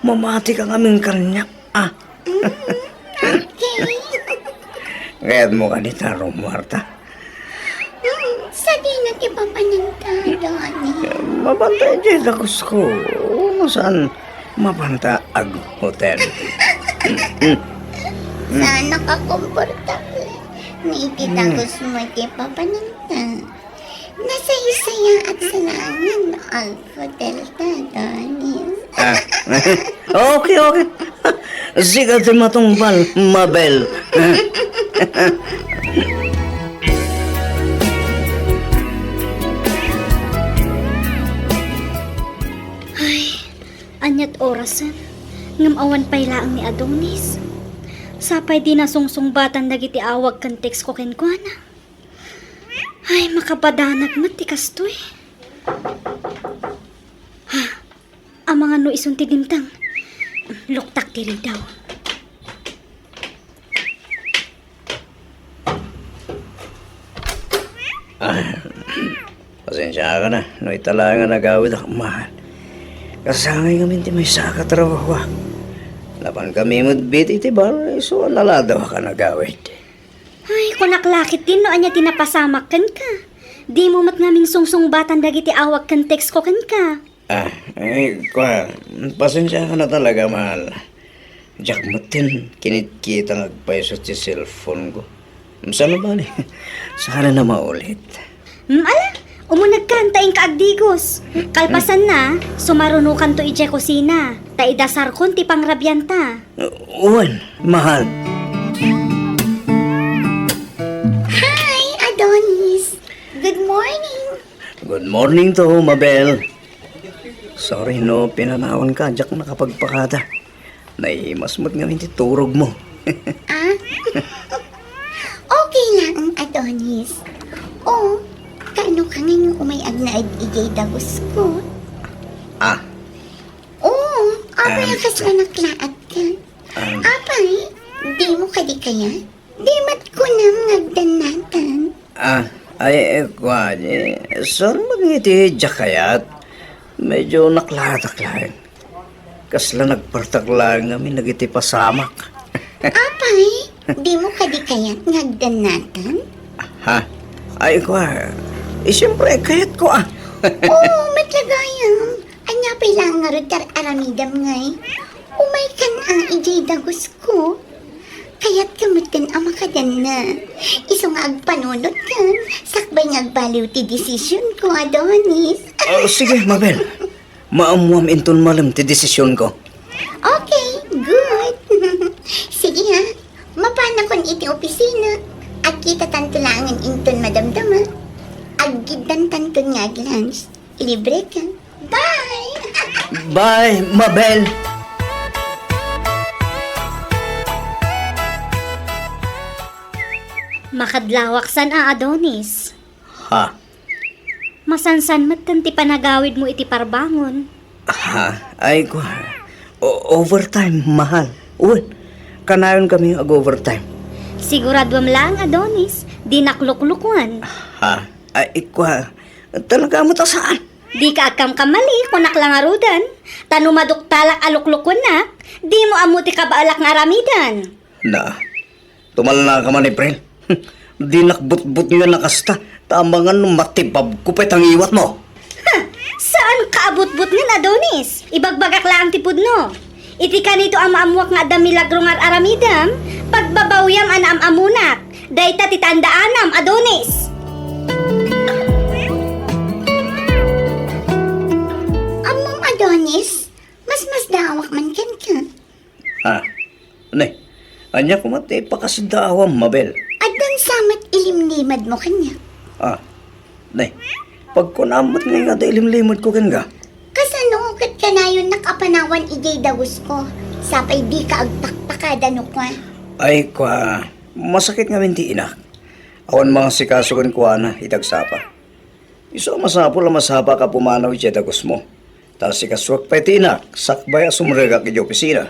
Mamati ka ngamin kaniak, ah. Mm, okay. Kayatmo kadi ta rummuarta? Mm, sadino ti papananta, Donnie? Mabanta idiay dagusko. No saan, mabanta ag-hotel. Saan nakakomportable? Ni iti Mm. dagusmo ti papananta. Nasaysayaat sa langit no ag-hotel ta, Donnie. Ah. Okay, okay. Sika ti matungpal, Mabel. Ay, ania't orasen? Ngem awan pay laeng ni Adonis. Sapay di nasungsungbatan dagiti awag ken text ko kenkuana. Ay, makapadanag met ti kastoy. Ha, amangan no isun ti dimteng. Luktak ti ridaw. Ah, pasensiaak no ita laeng a nagawidak, mahal. Kasangay ngamin ti maysa a katrabahoak. Napankami met iti bar, isu a naladawak a nagawid. Ay, kunak la ketdin no ania ti napasamak kenka. Dimo met ngamin sungsungbatan dagiti awag ken text ko kenka. Ah, ay, kua, pasensiaak talaga, mahal. Diak met kinitkita nga agpayso ti cellphone ko. Saan a bale? Saan a maulit? Hmm, ala, umunegkan ta inka agdigos. Kalpasanna, sumarunokanto idiay kusina, ta idasarkon ti pangrabianta. Wen, mahal. Hi, Adonis. Good morning. Good morning to, Mabel. Sorry no pinanawanka, diak nakapagpakada. Naimas met ngamin ti turogmo. Ah? Okay laeng, Adonis. O, kaano ka nga umay agnaed idiay dagusko? Ah. O, apay a kasla naklaat ka? Ah. Apay, dimo kadi kayat? Di met kunam nga agdannatan. Ah, ay, eh, kua, eh, saan met nga iti diak kayat? Medyo naklaatak laeng. Kasla nagpartak laeng ngamin dagiti pasamak. Apay, dimo kadi kayat nga agdannatan? Ha? Ay, kua, eh, siyempre, kayatko, ah. Oo, met la gayam. Ania pay laeng ngarud ti ar-aramidem ngay? Umaykan a idiay dagusko. Kayatka metten a makadanna. Isu nga agpanunotkan, sakbay nga agbaliw ti desisionko, Adonis. Ah, sige, Mabel. Maammoam inton malem ti desisionko. Okay, good. Sige ha, mapanakon iti opisina. Agkitatanto laengen inton madamdama. Aggiddantanton nga ag-lunch. Ilibreka. Bye! Bye, Mabel! Makadlawak san a, Adonis. Ha? Masansan metten ti panagawidmo iti parbangon. Ha? Ay, kua. O-, overtime, mahal. Wen, kanayon kami ag-overtime. Siguraduam laeng, Adonis, dinak luklukwan. Ha? Ay, kua. Talaga met a saan? Dika agkamkamali, kunak la ngaruden. Ta no maduktalak a luklukwennak, dimo ammo ti kabaelak nga aramiden. Na, tumalnaka man, April. Dinak butbutngen a kasta, ta amangan no matibabko pay ta ngiwatmo. Ha! Saanka a butbutngen, Adonis. Ibagbagak laeng ti pudno. Iti kanito a maammoak nga adda milagro nga ar-aramidem, pagbabawiam a naam-ammonak. Dayta ti tandaanam, Adonis. Ammom, Adonis, masmasdaawak man kenka. Ah, ne, ania koma ti pakasidaawam, Mabel? Addan sa met ilimlimedmo kaniak. Ah, ne, pagkunam met ngay nga adda ilimlimedko kenka. Kasano ket kanayonnak a panawan idiay dagusko, sapay dika agpakpakada no kua? Ay, kua, masakit ngamin ti inak. Awan mangasikaso kenkuana iti agsapa. Isu a masapul a masapaka a pumanaw idiay dagusmo. Ta sikasuak pay ti inak, sakbay a sumrekak idiay opisina.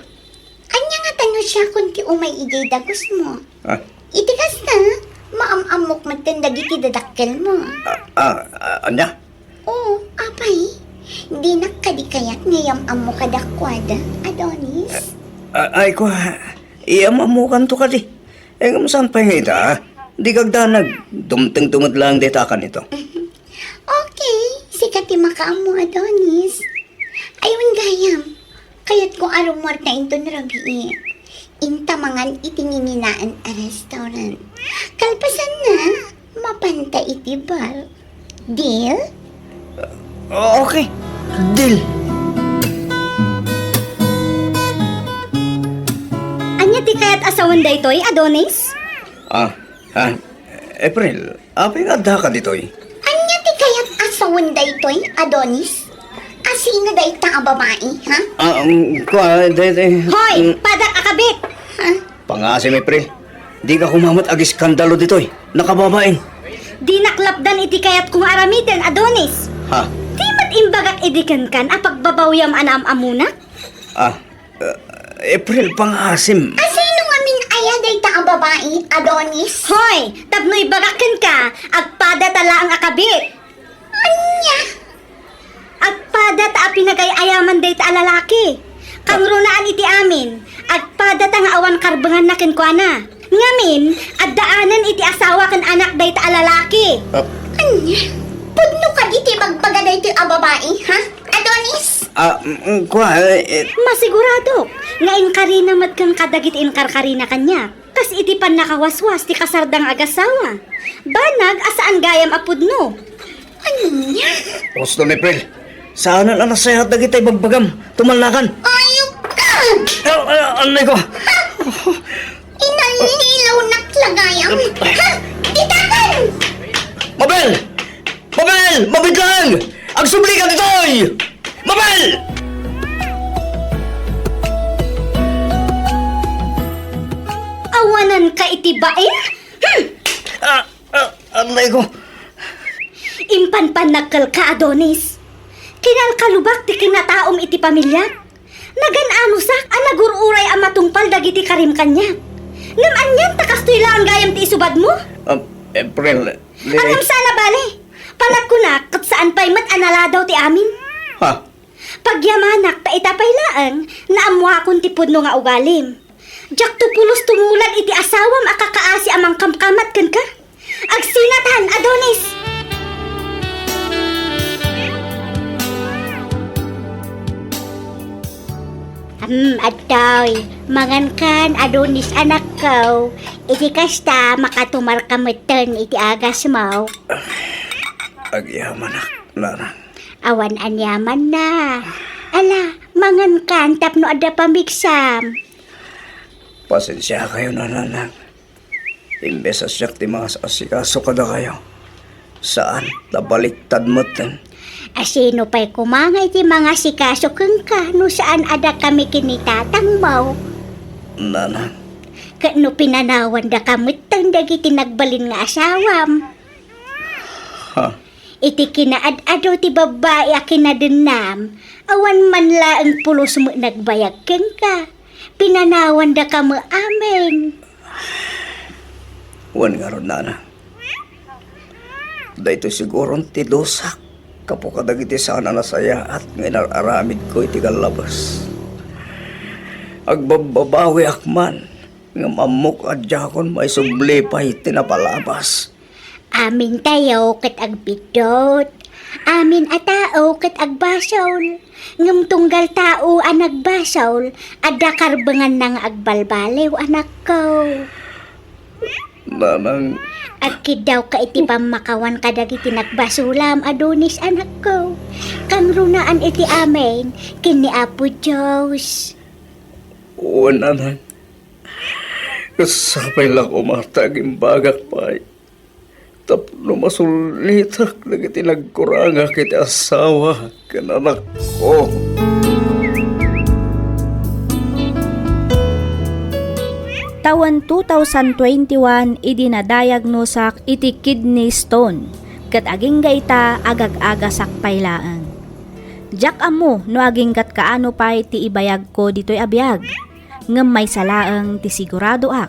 Ania ngata no siakon ti umay idiay dagusmo? Ah. Iti kasta, maam-ammok metten dagiti dadakkelmo. Ah, ah, ah, ania? Oo, apay. Dinak kadi kayat nga iyam-ammo kadakuada, Adonis? Ah, ay, kua, iyam-ammokanto kadi. Eh, ngem saan pay nga ita? Dika agdanag. Dumtengto met laeng dayta a kanito. Okay, sika ti makaammo, Adonis. Ay, wen gayam, kayatko a rummuarta inton rabii. Inta mangan iti nginginaen a restaurant. Kalpasanna, mapanta iti bar. Deal? Okay. Deal. Ania ti kayat a sawen daytoy, Adonis? Ah, ah, April, apay nga addaka ditoy? Ania ti kayat a sawen daytoy, Adonis? Asino dayta a babai, ha? Ah, um, kua, de, de, Hoy, mm. Padak a kabit! Ha? Pangasim, April. Dika koma met agiskandalo ditoy. Nakababain. Dinak lapdan iti kayatko nga aramiden, Adonis. Ha? Di met imbagak idi kenka a pagbabawiam a naam-ammonak? Ah, uh, April, pangasim. Asino ngamin aya dayta a babai, Adonis? Hoy, tapno ibagak kenka, agpadata laeng a kabit. Ania? Agpadata a pinagay-ayaman dayta a lalaki. Kangrunaan iti amin, agpadata nga awan karbenganna kenkuana. Ngamin, addaanen iti asawa ken anak dayta a lalaki. Ah. Ania? Pudno kadi ti bagbaga daytoy a babai, ha? Adonis? Ah, mm, kua, eh, eh. Masiguradok nga inkarina met kenka dagiti inkarkarina kaniak. Kas iti pannakawaswas ti kasarda nga agasawa. Banag a saan gayam a pudno. Ania? Husto, April. Saanen a nasayaat dagiti ibagbagam. Tumalnakan. Ayupka! Ah, ah, anay ko. Inalilawnak la gayam. Ha? Ditaken! Mabel! Mabel! Mabitlang! Agsublika ditoy! Mabel! Awananka iti bain? Hmm! Ah, ah, anay ko. Impanpannagkelka, Adonis. Kinalkalubak ti kinataom iti pamiliak. Nagan-anosak a nagur-uray a matungpal dagiti karim kaniak. Ngem anian ta kastoy laeng gayam ti isubadmo? Ah, April, di- Ngem saan a bale. Panagkunak ket saan pay met a naladaw ti amin. Ha? Pagyamanak ta ita pay laeng naammoakon ti pudno nga ugalim. Diakto pulos tumulad iti asawam a kakaasi a mangkamkamat kenka. Agsinatan, Adonis! Hmm, adtoy, mangankan, Adonis, anakko. Iti kasta, makatumarka metten iti agasmo. Agyamanak, nanang. Awan aniamanna. Ala, mangankan tapno adda pamigsam. Pasensiakayo, nanang. Imbes a siak ti mangas-asikaso kadakayo, saan, nabaliktad metten. Asino pay koma nga iti mangasikaso kenka no saan a dakami ken ni tatangmo? Nanang. Ket no pinanawandaka metten dagiti nagbalin nga asawam? Ha? Iti kinaad-ado ti babbai a kinadennam, awan man laeng pulos met nagbayag kenka. Pinanawandaka met amin. Wen ngarud, nana. Daytoy siguron ti dusak gapu kadagiti saan a nasayaat nga inar-aramidko iti gallabes. Agbabbabawiak man, ngem ammok a diakon maisubli pay ti napalabas. Amintayo ket agbiddut. Amin a tao ket agbasol. Ngem tunggal tao a nagbasol, adda karbenganna nga agbalbaliw, anakko. Nanang. Agkiddawka iti pammakawan kadagiti nagbasolam, Adonis, anakko. Kangrunaan iti amin ken ni Apo Dios. Wen, nanang. Ket sapay la koma ta agimbagak pay tapno masullitak dagiti nagkurangak iti asawa ken anakko. Tawen two thousand twenty-one idi nadiagnosak iti kidney stone, ket agingga ita, agag-agasak pay laeng. Diak ammo no agingga't kaano pay ti ibayagko ditoy a biag, ngem maysa laeng ti siguradoak.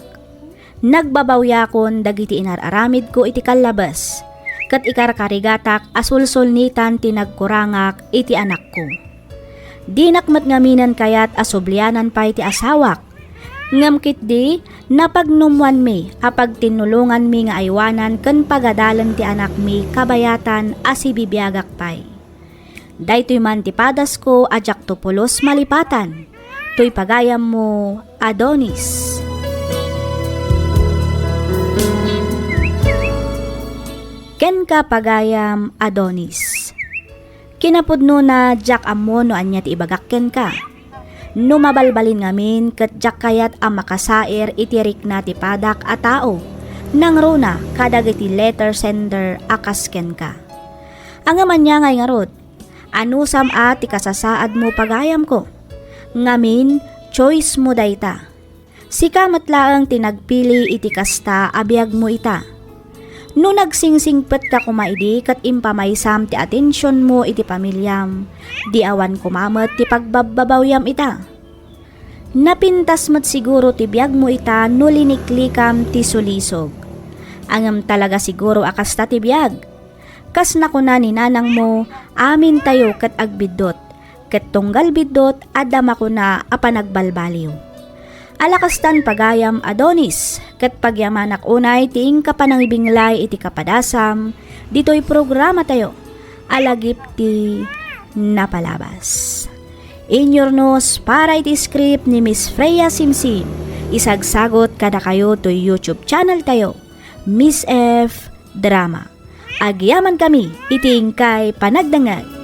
Nagbabawiakon dagiti inar-aramidko iti kallabes, ket ikarkarigatak a sulsulnitan ti nagkurangak iti anakko. Dinak met ngaminen kayat a sublianan pay ti asawak, ngem ketdi, napagnumwanmi a pagtinnulonganmi nga aywanan ken pagadalen ti anakmi kabayatan a sibibiagak pay. Daytoy man ti padasko a diakto pulos malipatan. Toy pagayammo, Adonis. Kenka, pagayam, Adonis. Kinapudnona, diak ammo no ania ti ibagak kenka. No mabalbalin ngamin ket diak kayat a makasair iti rikna ti padak a tao, nangruna kadagiti letter sender a kas kenka. Ngem ania ngay ngarud? Anusam a ti kasasaadmo, pagayamko. Ngamin, choice mo dayta. Sika met laeng ti nagpili iti kasta a biagmo ita. No nagsingsingpetka koma idi ket impamaysam ti atensionmo iti pamiliam, di awan koma met ti pagbabbabawiam ita. Napintas met siguro ti biagmo ita no liniklikam ti sulisog. Ngem talaga siguro a kasta ti biag. Kas nakuna ni nanangmo, amintayo ket agbiddut, ket tunggal biddut, adda makuna a panagbalbaliw. Ala kastan, pagayam, Adonis, ket pagyamanak unay ti inka panangibinglay iti kapadasam ditoy programatayo a Lagip ti Napalabas. Inyurnos para iti script ni Miss Freya Simsim, isagsagot kadakayo toy YouTube channel tayo, Miss F Drama. Agyamankami iti inkay panagdengngeg.